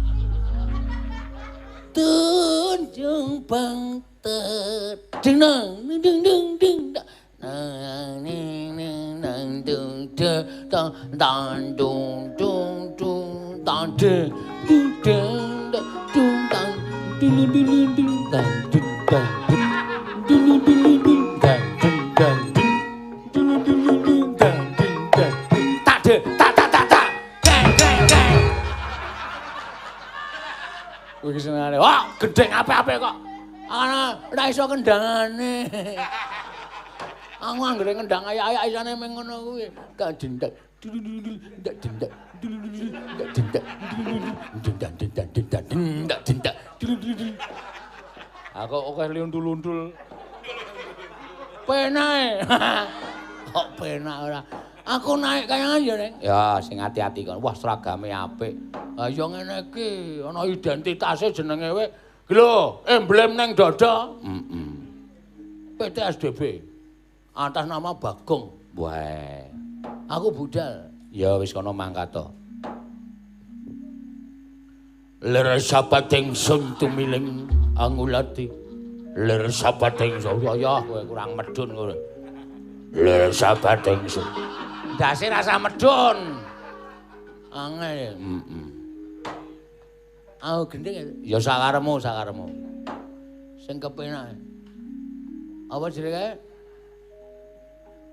tunjung bangtet ding dang ding ding ding nang ning ning nang dung de tang tang dung dung dung tang de dung deng dung tang dung dung dung tang dung tang dung dung dung tang dung tang dung dung dung tang dung tang tak de tak tak tak tak deng deng deng. Kuwi senengane. Wah, gendeng apik-apik kok. Ana ora iso kendangane. Aku anggere ngendang ayak-ayak isane meng ngono kuwi. Tak dendak. Dendak dendak. Dendak dendak. Dendak dendak dendak dendak dendak. Aku akeh lundul-lundul. Penae. Kok penak ora. Aku naik kayangan ya, Neng. Ya, sing ati-ati kon. Wah, seragame apik. Ha ya ngene iki, ana identitase jenenge we. Lho, emblem neng dada. Heeh. PT SDB. Atas nama Bagong. Wah. Aku budal. Ya wis kono mangkat to. Lir sabating sun tumiling angulati. Lir sabating sun. Ya kowe kurang medun kowe. Lir sabating sun. Ndase rasa medun. Angel. Heeh. Aku gendeng ya sakaremu, sakaremu. Sing kepenak. Apa jenenge kae?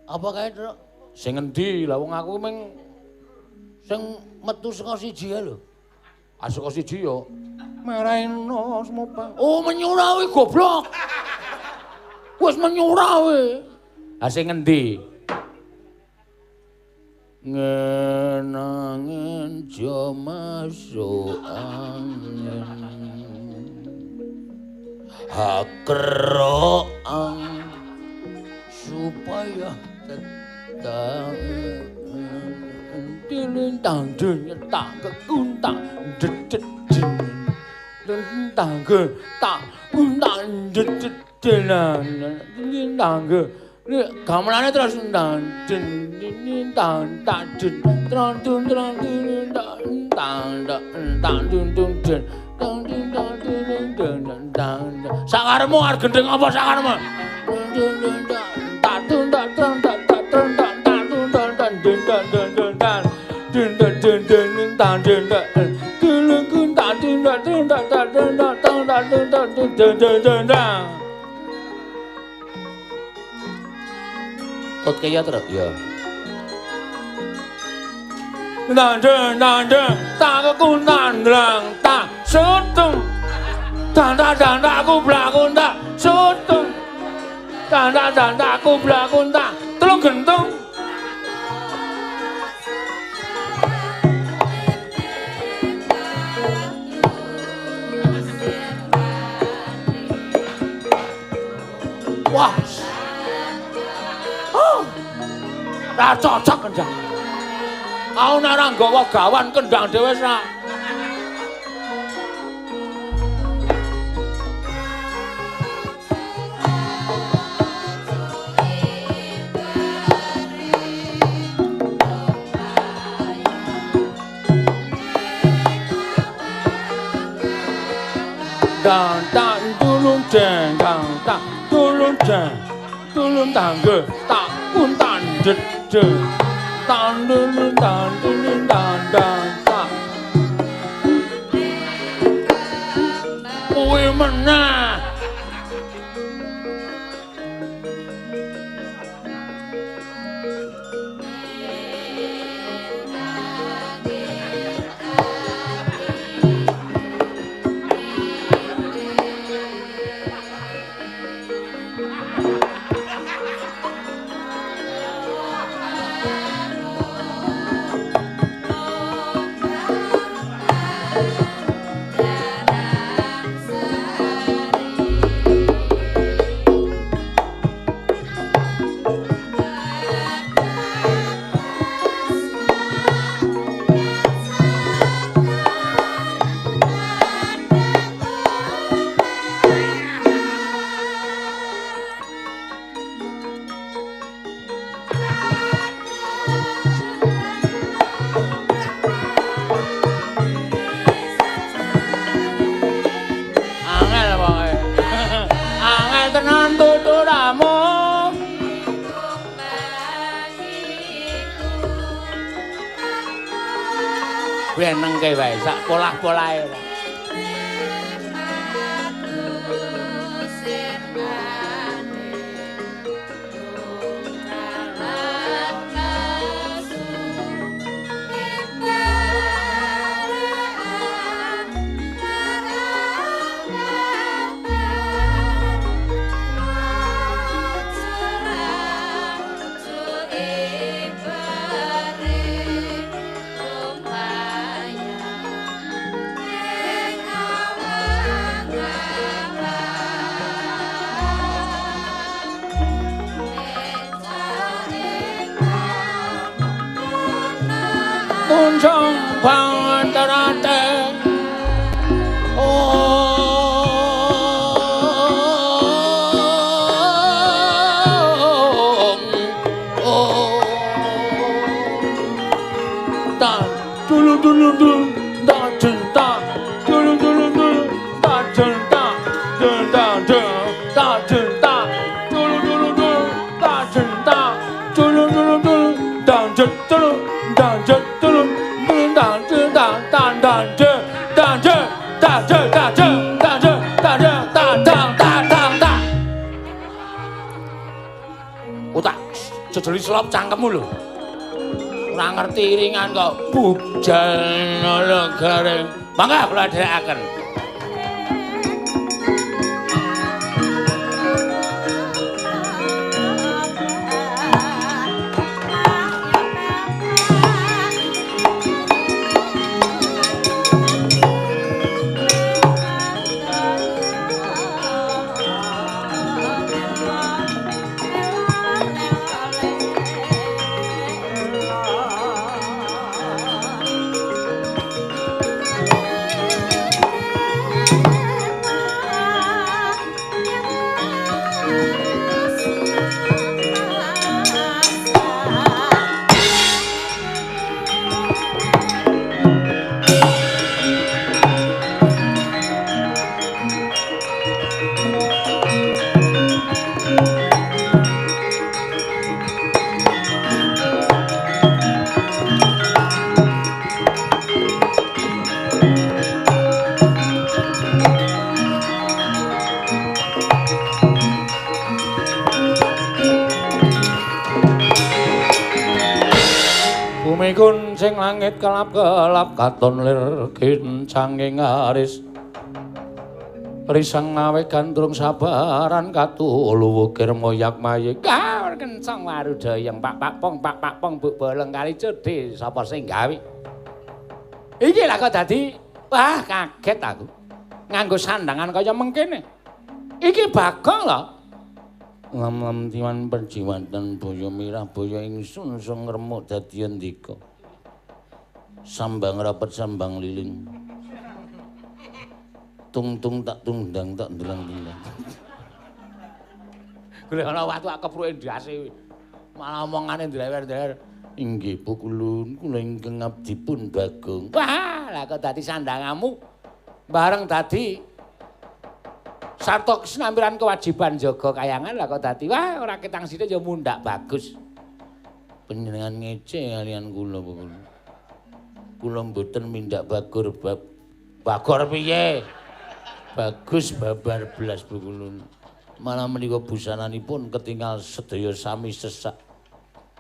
Apa kae, Truk? Sing endi? Lah wong aku ming sing metu saka siji ae lho. Ah saka siji ya. Mereno semopa. Oh, menyura kuwi goblok. Wis menyura kuwi. Lah sing endi? Ngenangen jo masuk angin. Hakroang supaya tetap Tang dun tak kekuntang dedet tang ge tak kuntang dedet tang ge gamelane terus tang den tang tak den tang dun tang dun tang tang dun dun den tang dun tang dun dun tang sakaremu arep gendeng apa sakaremu tak dun tak tang tak tak tang tak dun tang dun dun dun dun dun dun dun dun tang dun dun dun tang dun dun dun dun dun tang dun dun dun dun dun dun. Tot kaya terus ya. Nang dun nang dun tak kuntan drang tak sutung. Tang tang tang tak kublak kuntak sutung. Tang tang tang tak kublak kuntak telung gentung. Wah. Oh. Ra cocok kendang. Aku nek ora nggawa gawan kendang dhewe wis ra. Dang dang tulung deng dang dang tulung deng tulung tangge tak kuntan dede tang tulung tang tulung tang dang tang kuwi meneh. Nengke wae sak polah-polahe. Jejeli selop cangkemmu lho. Ora ngerti iringan kok bujal garing. Mangga kula dherekaken. Manjing langit kelap-kelap katon lir kincanging aris. Risang nawe gandrung sabaran katulu wukir moyak mayik. Gaur kencang warudayang pak pak pong pak pak pong buk bolong kali cedhe sapa sing gawe. Iki lah kok dadi wah kaget aku. Nganggo sandangan kaya mengkene. Iki Bagong lho. Lam-lam tiwan perjiwatan boyo mirah boyo ingsun sung ngremuk dadi ndika. Sambang rapet sambang liling. Tung-tung tak tundang tak ndelang-ndelang. Golek ana watu ak kepruke ndase. Malah omongane ndlewer-ndlewer. Inggih pukulun kula ingkang abdipun Bagong. Wah, lah kok dadi sandangamu bareng dadi sarta kesinampiran kewajiban jaga kayangan lah kok dadi wah ora ketang sithik ya mundhak bagus. Panjenengan ngece kalian kula pukulun. Kula mboten mindak bagur bab bagor piye? Bagus babar belas pukulun. Malah menika busananipun ketinggal sedaya sami sesak.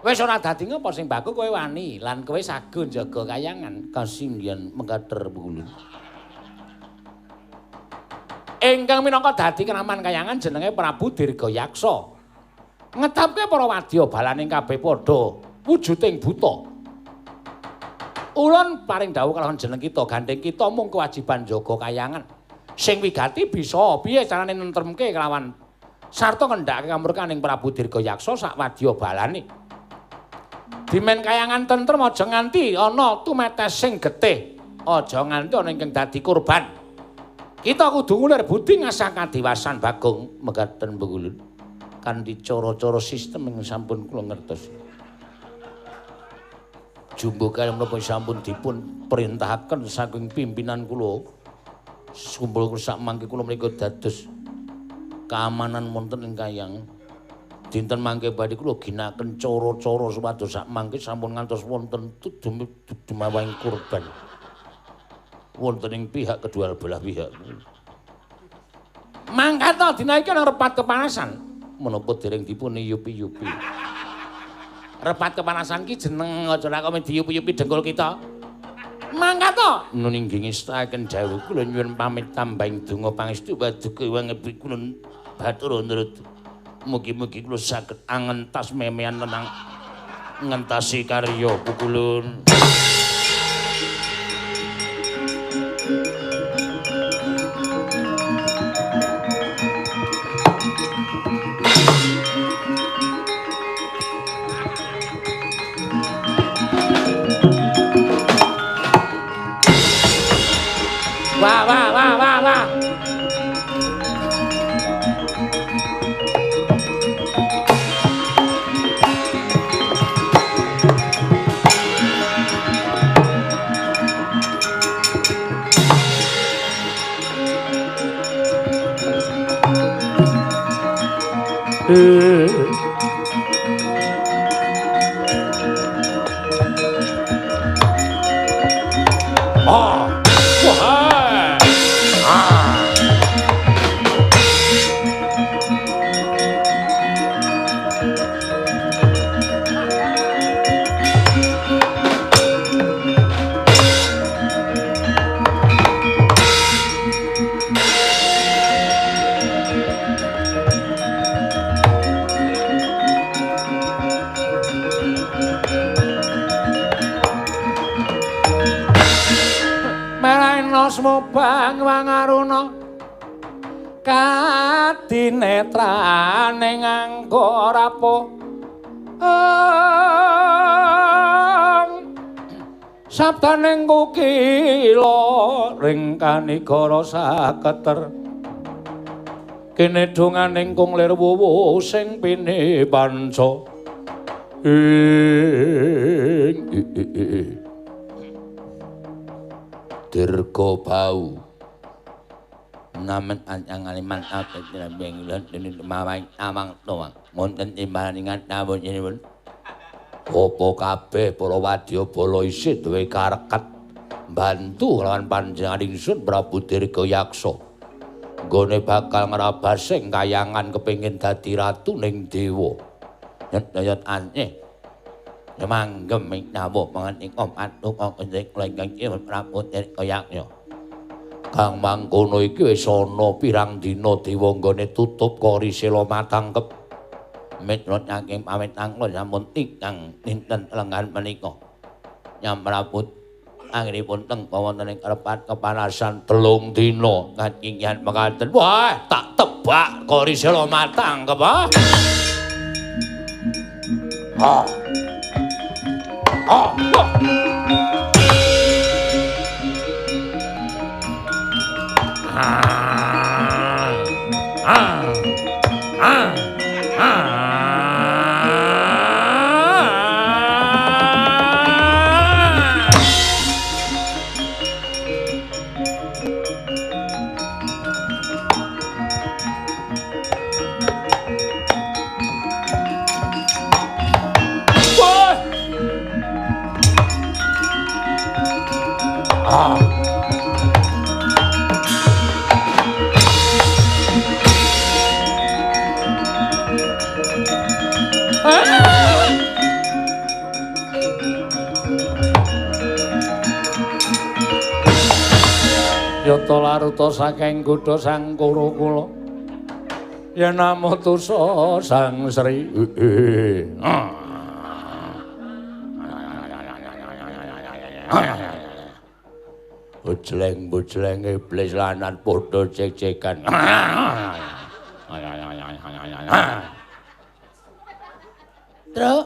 Wis ora dadi ngapa sing baku kowe wani lan kowe sagun jaga kayangan kasinggihan mekater pukulun. Ingkang minangka dadi kraman kayangan jenenge Prabu Dirgayaksa. Ngetapke para wadya balaning kabeh padha wujuding buta. Ulun paring dawuh kalawan jeneng kita gandeng kita mung kewajiban jaga kayangan. Sing wigati bisa piye carane nentremke kelawan sarta ngendhakake kamurkaning Prabu Dirgayaksa sak wadya balane. Dimen kayangan tentrem aja nganti ana tumetes sing getih, aja nganti ana ingkang dadi korban. Kita kudu ngulir budi ngasah kadiwasan Bagong mekaten pukulun. Kanthi cara-cara sistem ingkang sampun kula ngertos. Jumbo kaya menapa sampun dipun perintahaken saking pimpinan kula. Kumpul sak mangke kula menika dados keamanan wonten ing kayangan. Dinten mangke badhe kula ginakaken cara-cara supados sak mangke sampun ngantos wonten dumawahing kurban. Wonten ing pihak kedua belah pihak. Mangkata dina iki ana repat kepanasan. Menapa dereng dipun yupi-yupi. Repat kepanasan ki jeneng aja ora kok diyupi-yupi dengkul kita. Mangkata nun inggih ngestakaken dawuh kula nyuwun pamit tambahing donga pangestu paduka wangepi kula batur nurut. Mugi-mugi kula saged angentas memean tenang ngentasi karya pukulun. Wah wah wah wah wah. Oh. Wah. Ah. Smobang wangaruna kadinetrane nganggo rapo sabdaning kukila ring kanigara saketer kene donganing kung lir wuwu sing pini panca ing Dirga bau namen anyang aliman apet lembeng mawang amang toang wonten imbalingan nawon nyuwun apa kabeh para wadya bala isih duwe karekat mbantu lawan panjenengan ingsun Prabu Dirgayaksa nggone bakal ngrabasing kayangan kepengin dadi ratu ning dewa nyet-nyet aneh. Manggem ing dawuh pangantika paduka Gusti kula ingkang nyuwun Prabu Dirgayaksa. Kang mangkono iki wis ana pirang dina dewa nggone tutup Kori Sela matangkep. Miturut saking pamitang kula sampun tigang dinten lenggan menika. Nyam Prabu anggenipun tengka wonten ing repat kepanasan 3 dina kacinggihan mekaten. Wah, tak tebak Kori Sela matangkep ah. Ah. Ah. Ah. Ah. Ah. Ah. Yata laruta saking godha sang Kuru kula. Yen amutusa Sang Sri. Bojleng-bojleng iblis lanat padha cek-cekan. Truk.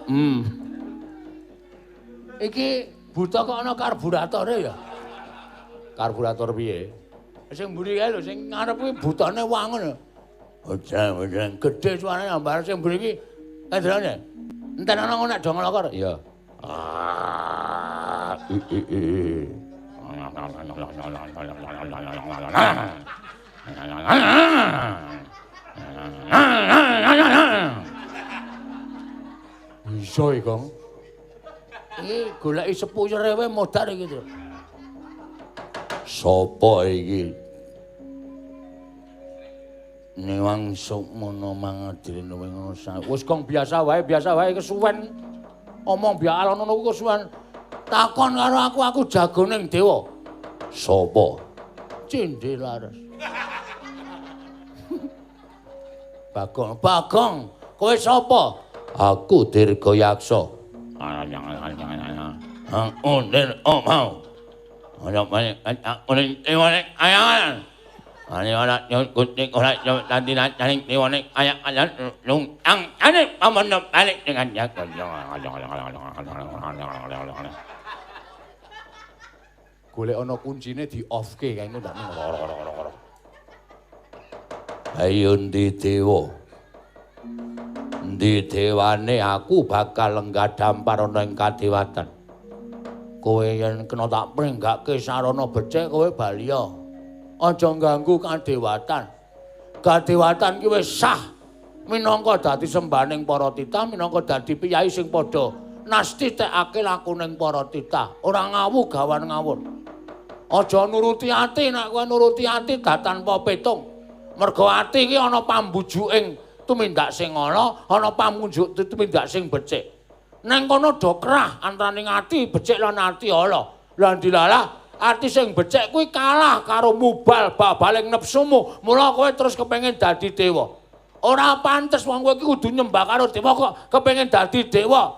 Iki buta kok ana karburatore ya? Karburator piye? Sing mburi kae lho, sing ngarep kuwi butane wangun. Bojleng-bojleng gedhe suarane ambar sing mburi iki kadrane. Enten ana ngono nek do nglokor. Iya. Ah. Bisa iki, Kong. Iki goleki sepuyer wae modar iki to. Sopo iki? Newang sukmana mangadine ngono. Wis Kong biasa wae kesuwen. Omong biak alon ngono kuwi kesuwen. Takon karo aku, aku jago ning dewa. Sopo? Cindhe Laras. Bagong, Bagong, kowe sapa? Aku Dirgayaksa. Aku Dirgayaksa. Ana aku ning dewane ayangan. Ana ana kucing ora tadi ning dewane ayak-ayak lungtang ane paman balik dengan jago. Golek ana kuncine di off-ke kae ngono ndak. Ayo ndi dewa? Ndi dewane aku bakal lenggah dampar ana ing kadewatan. Kowe yen kena tak pringgake sarana becik kowe baliya. Aja ngganggu kadewatan. Kadewatan ki wis sah minangka dadi sembahaning para titah, minangka dadi piyai sing padha nastitekake lakuning para titah. Ora ngawu gawan ngawur. Aja nuruti ati, nek kowe nuruti ati tanpa petung. Mergo ati iki ana pambujuking tumindak sing ala, ana pamunjuk tumindak sing becik. Neng kono do kerah antaraning ati becik lan ati ala. Lah dilalah ati sing becik kuwi kalah karo mubal babaling nepsumu. Mula kowe terus kepengin dadi dewa. Ora pantes wong kowe iki kudu nyembah karo dewa kok kepengin dadi dewa.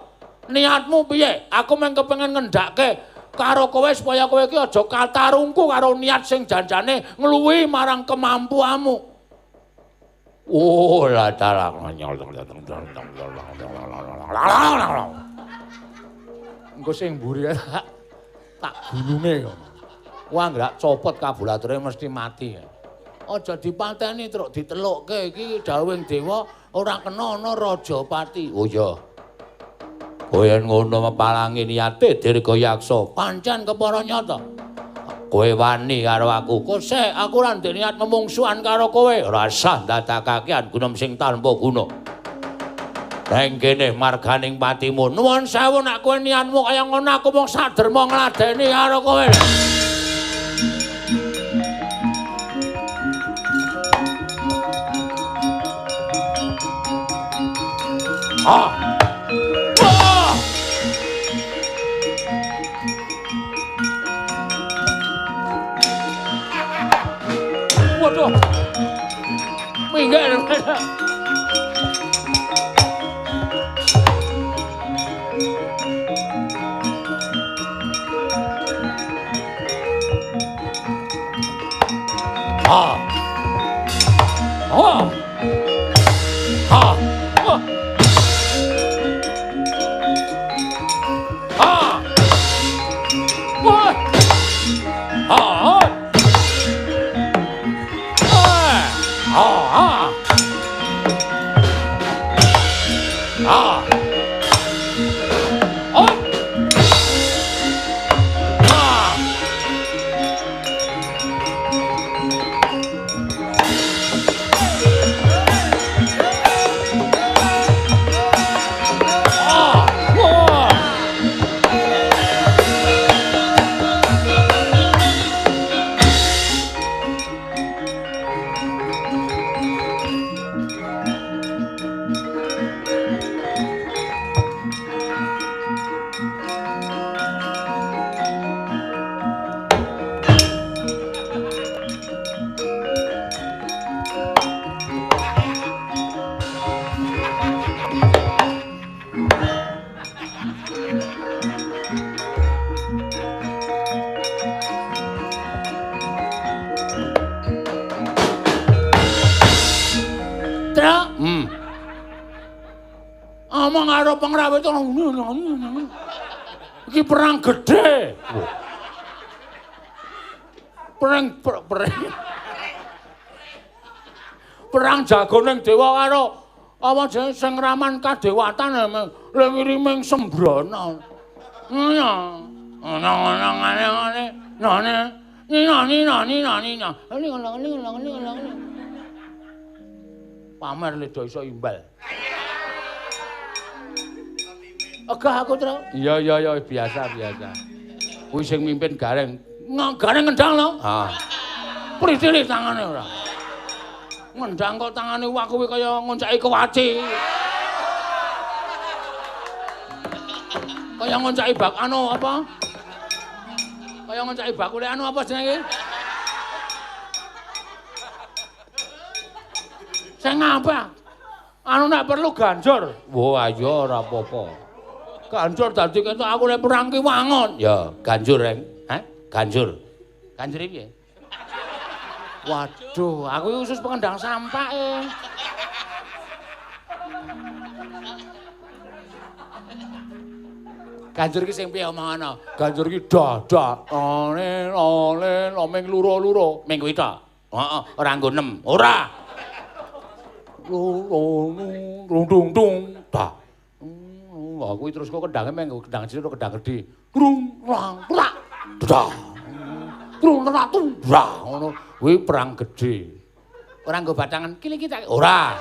Niatmu piye? Aku mung kepengin ngendhake karo kowe supaya kowe iki aja katarungku karo niat sing janjane ngluwihi marang kemampuanmu. Oh, la dalang. Engko sing mburi tak gulunge kok. Wah, nggak copot karburatore mesti mati. Aja dipateni truk ditelukke iki dawuhing dewa ora kena ana rajapati. Oh iya. Kowe ngono mepalangi niate Dirgayaksa. Pancen kepara nyata. Kowe wani karo aku. Kosek aku ora ndek niat memungsuhan karo kowe. Ora sah ndadakake gunem sing tanpa guna. Neng kene marganing patimu. Nuwun sewu nek kowe niatmu kaya ngono aku mung saderma ngladeni karo kowe. Ah. Ah. Waduh. Minggir. Ha. Ha. Ha. Ha. Wah. Ha. Ha. Ha. Oh. Ha. Ah. Wah. Omong karo pengrawit iki perang gedhe. Perang jago ning dewa karo apa jenenge sing raman kadewatan le ngiriming sembrono. Iya. Ana ana ngene ngene. Nane. Nina nina nina nina. Pamer le do iso imbal. Egah aku, Tru. Iya iya iya biasa biasa. Kuwi sing mimpin Gareng. Gareng ngendang lho. Ha. Pritili tangane ora. Ngendang kok tangane wak kuwi kaya ngonceki kewaci. Kaya ngonceki bak anu apa? Kaya ngonceki bakule anu apa jenenge iki? Sing ngapa? Anu nek perlu ganjur. Wah, ayo ora apa-apa. Ganjur dadi ketok aku nek perang ki wangun. Ya, ganjur, Reng. Hah? Ganjur. Ganjur piye? Waduh, aku iki khusus pengendang sampak e. Ganjur ki sing piye omongana? Ganjur ki dah dah ole ole ming loro-loro. Ming kuwi tok. Heeh, ora nggo 6. Ora. Loro dung dung dah. Wah, kuwi terus kok kendange meng kendang cilik karo kendang gedhe. Krung rang prak. Dah. Krung rang dah ngono. Kuwi perang gedhe. Ora nggo batangan kiling kita. Ora.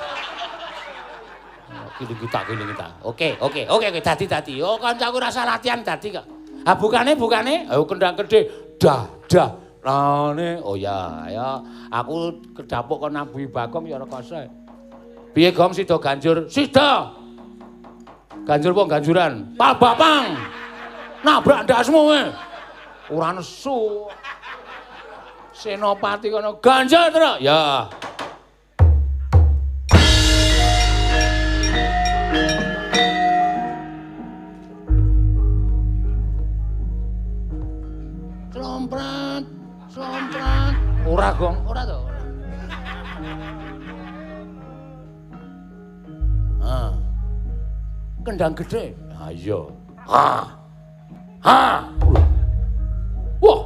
Kiling kita, kiling kita. Oke, oke, oke, oke, dadi dadi. Oh, kancaku rasa latihan dadi kok. Ha bukane bukane, ayo kendang gedhe. Dah, dah. Lane. Oh ya, ya aku kedapuk kon nabuhi Bagong ya rekoso. Piye Gong sida ganjur? Sida. Ganjur apa ganjuran? Pal bapang. Nabrak ndasmu kowe. Ora nesu. Senopati kono ganjur terus. Ya. Slomprat, slomprat. Ora Gong, ora to. Ah. Kendang gede. Ha iya. Ha. Ha. Wah.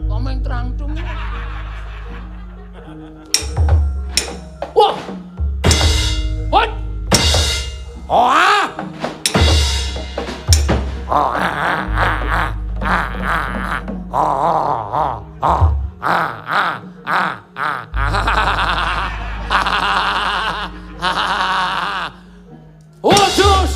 Komeng trangtung. Wah. What? Oh ah. Oh ah ah ah ah ah. Oh oh ah ah ah ah ah. Waduh.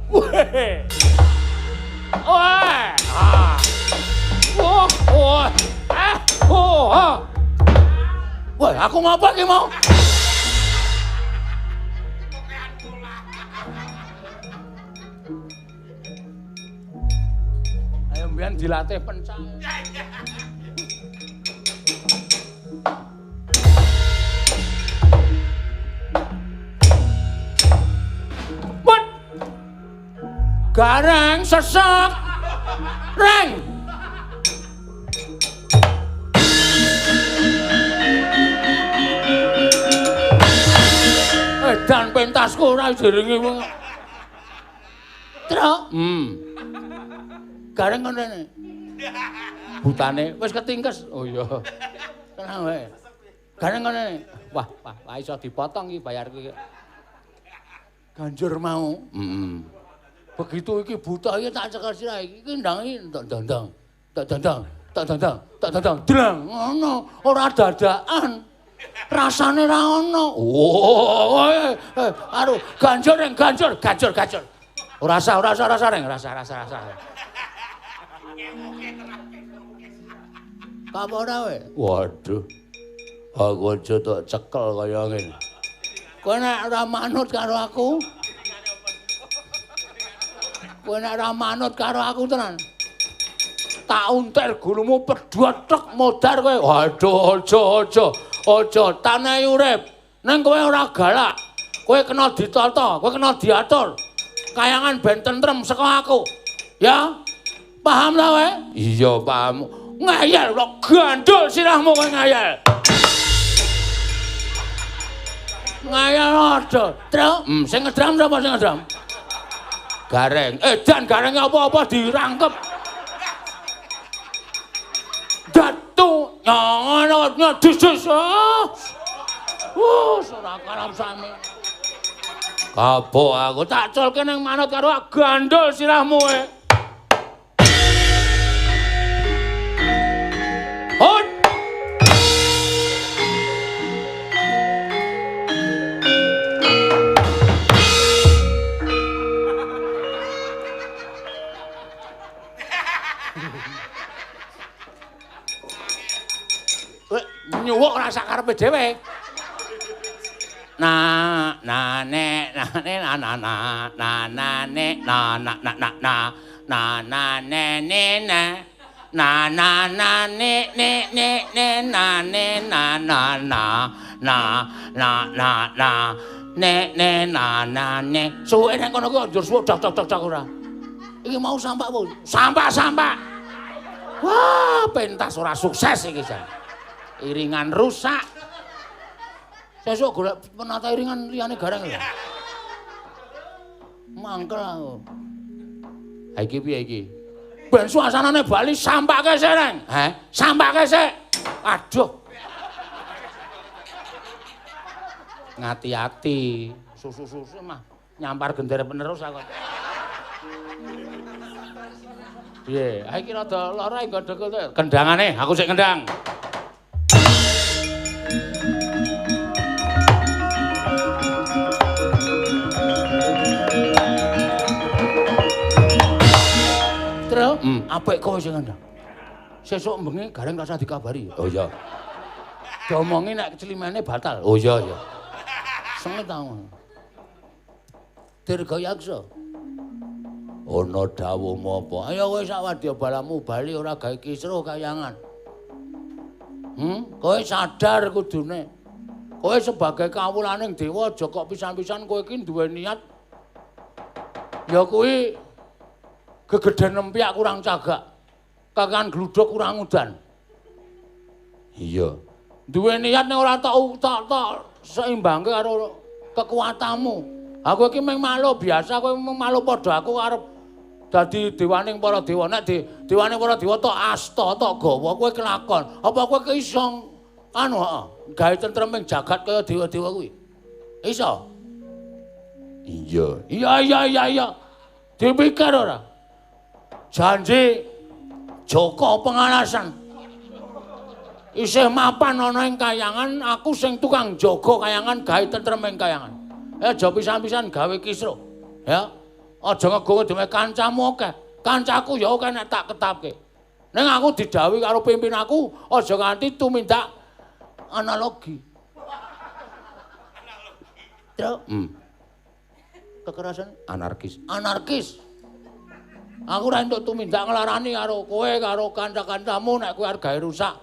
Weh. Wah. Ah. Wah, wah. Ah, oh, ah. Wah, aku ngapa iki mau? Mbiyen dilatih pencak. Wet. Gareng sesek. Reng. Edan pentasku ora diringi wong. Truk. Gareng ngono rene. Butane wis ketingkes. Oh iya. Tenang wae. Gareng ngono rene. Wah, wah, wah iso dipotong iki bayarku iki. Ganjur mau. Begitu iki buta iki tak cekel sirah iki, iki ndang iki tak dandang. Tak dandang, tak dandang, tak dandang. Drang ngono, ora dadakan. Rasane ra ono. Oh, aduh, ganjur reng, ganjur, ganjur, ganjur. Ora sah, ora sah, ora sah reng, rasa, rasa, rasa. Apa ora kowe? Waduh. Aku aja tok cekel kaya ngene. Kowe nek ora manut karo aku. Kowe nek ora manut karo aku tenan. Tak untir gulumu pedhot tek modar kowe. Waduh, aja aja. Aja tanehi urip. Ning kowe ora galak. Kowe kena ditata, kowe kena diatur. Kayangan ben tentrem saka aku. Ya? Paham ta kowe? Iya, paham. Ngeyel kok gandul sirahmu kowe ngeyel. Ngeyel aja. Truk, sing ngedram sapa sing ngedram? Gareng. Edan gareng apa-apa dirangkep. Datu ngono nyedus. Ora karep sami. Kapok aku tak culke ning manut karo gandul sirahmu kowe. Hot. Nyuwuk ora sak karepe dhewe. Na na ne na ne na na na na na ne na na na na na na na ne ne na na na na ne ne ne ne na ne na na na na na na na ne ne na na ne. Suwe nang kono kuwi njur suwuk dok dok dok dok ora. Iki mau sampak apa? Sampak sampak. Wah, pentas ora sukses iki jan. Iringan rusak. Sesuk golek penata iringan liyane gareng lho. Mangkel aku. Ha iki piye iki? Ben suasanane bali sampake sik, Reng. Heh, sampake sik. Aduh. Ngati-ati, susu-susu mah nyampar gender penerus aku. Piye? Ha iki rada lara nggo dhekul. Kendangane, aku sik kendang. Apik kowe sing ngandang. Sesuk bengi gareng rasa dikabari. Oh iya. Diomongi nek celimene batal. Oh iya iya. Sengit aku. Dirgayaksa. Ana dawuhmu apa? Ayo kowe sak wadya balamu bali ora gawe kisruh kayangan. Kowe sadar kudune. Kowe sebagai kawulaning dewa aja kok pisan-pisan kowe iki duwe niat ya kuwi gegeden nempiak kurang cagak, kakean gluduk kurang udan. Iya. Duwe niat nek ora tok tok seimbangke karo kekuatanmu. Aku iki mung makhluk biasa, kowe mung makhluk padha aku arep dadi dewaning para dewa. Nek dewaning para dewa tok asta tok gawa kowe kelakon. Apa kowe iso anu heeh, gawe tentrem ing jagat kaya dewa-dewa kuwi? Iso? Iya. Iya iya iya iya. Dipikir ora? Janji Joko pengalasan isih mapan ana ing kayangan, aku sing tukang jaga kayangan gawe tentrem ing kayangan. Aja pisan-pisan gawe kisruh. Ya. Aja ngegowo dhewe kancamu akeh. Kancaku ya akeh nek tak ketapke. Ning aku didhawuhi karo pimpinanku aja nganti tumindak analogi. Truk. Kekerasan anarkis. Anarkis. Aku ora entuk tumindak nglarani karo kowe karo kanca-kancamu nek kowe arep gawe rusak.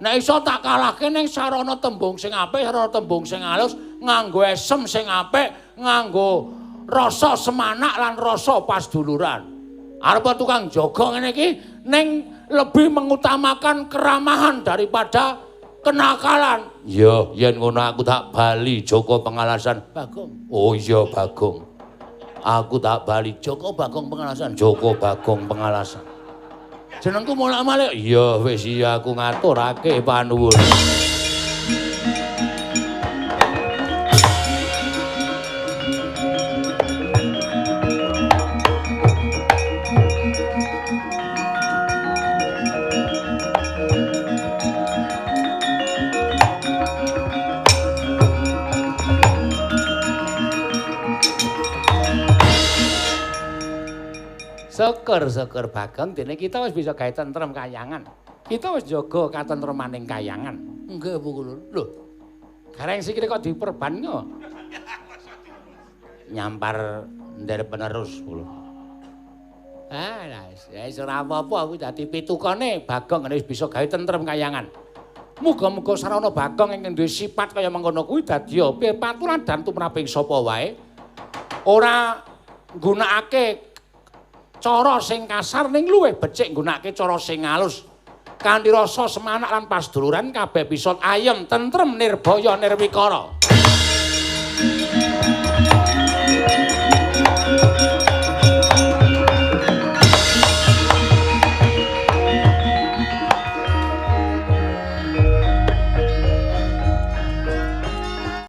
Nek iso tak kalahke ning sarana tembung sing apik, sarana tembung sing alus, nganggo esem sing apik, nganggo rasa semanak lan rasa pasduluran. Arep tukang jaga ngene iki ning lebih mengutamakan keramahan daripada kenakalan. Iya, yen ngono aku tak bali Joko Pengalasan. Bagong. Oh iya Bagong. Aku tak bali Joko Bagong Pengalasan. Joko Bagong Pengalasan. Jenengku molak-malik. Iya wis iya aku ngaturake panuwun. Syukur-syukur Bagong dene kita wis bisa gawe tentrem kayangan. Kita wis jaga katentremaning kayangan. Nggih Bu Kulun. Lho. Gareng sikile kok diperban kok. Nyampar nder penerus kula. Ah, wis ora apa-apa aku dadi pitukane Bagong ngene wis bisa gawe tentrem kayangan. Muga-muga sarana Bagong ingkang duwe sifat kaya mengkono kuwi dadi paturan dan tumraping sapa wae. Ora nggunakake cara sing kasar ning luwih becik nggunakake cara sing alus kanthi rasa semanak lan pasduluran kabeh bisa ayem tentrem nirbaya nirwikara.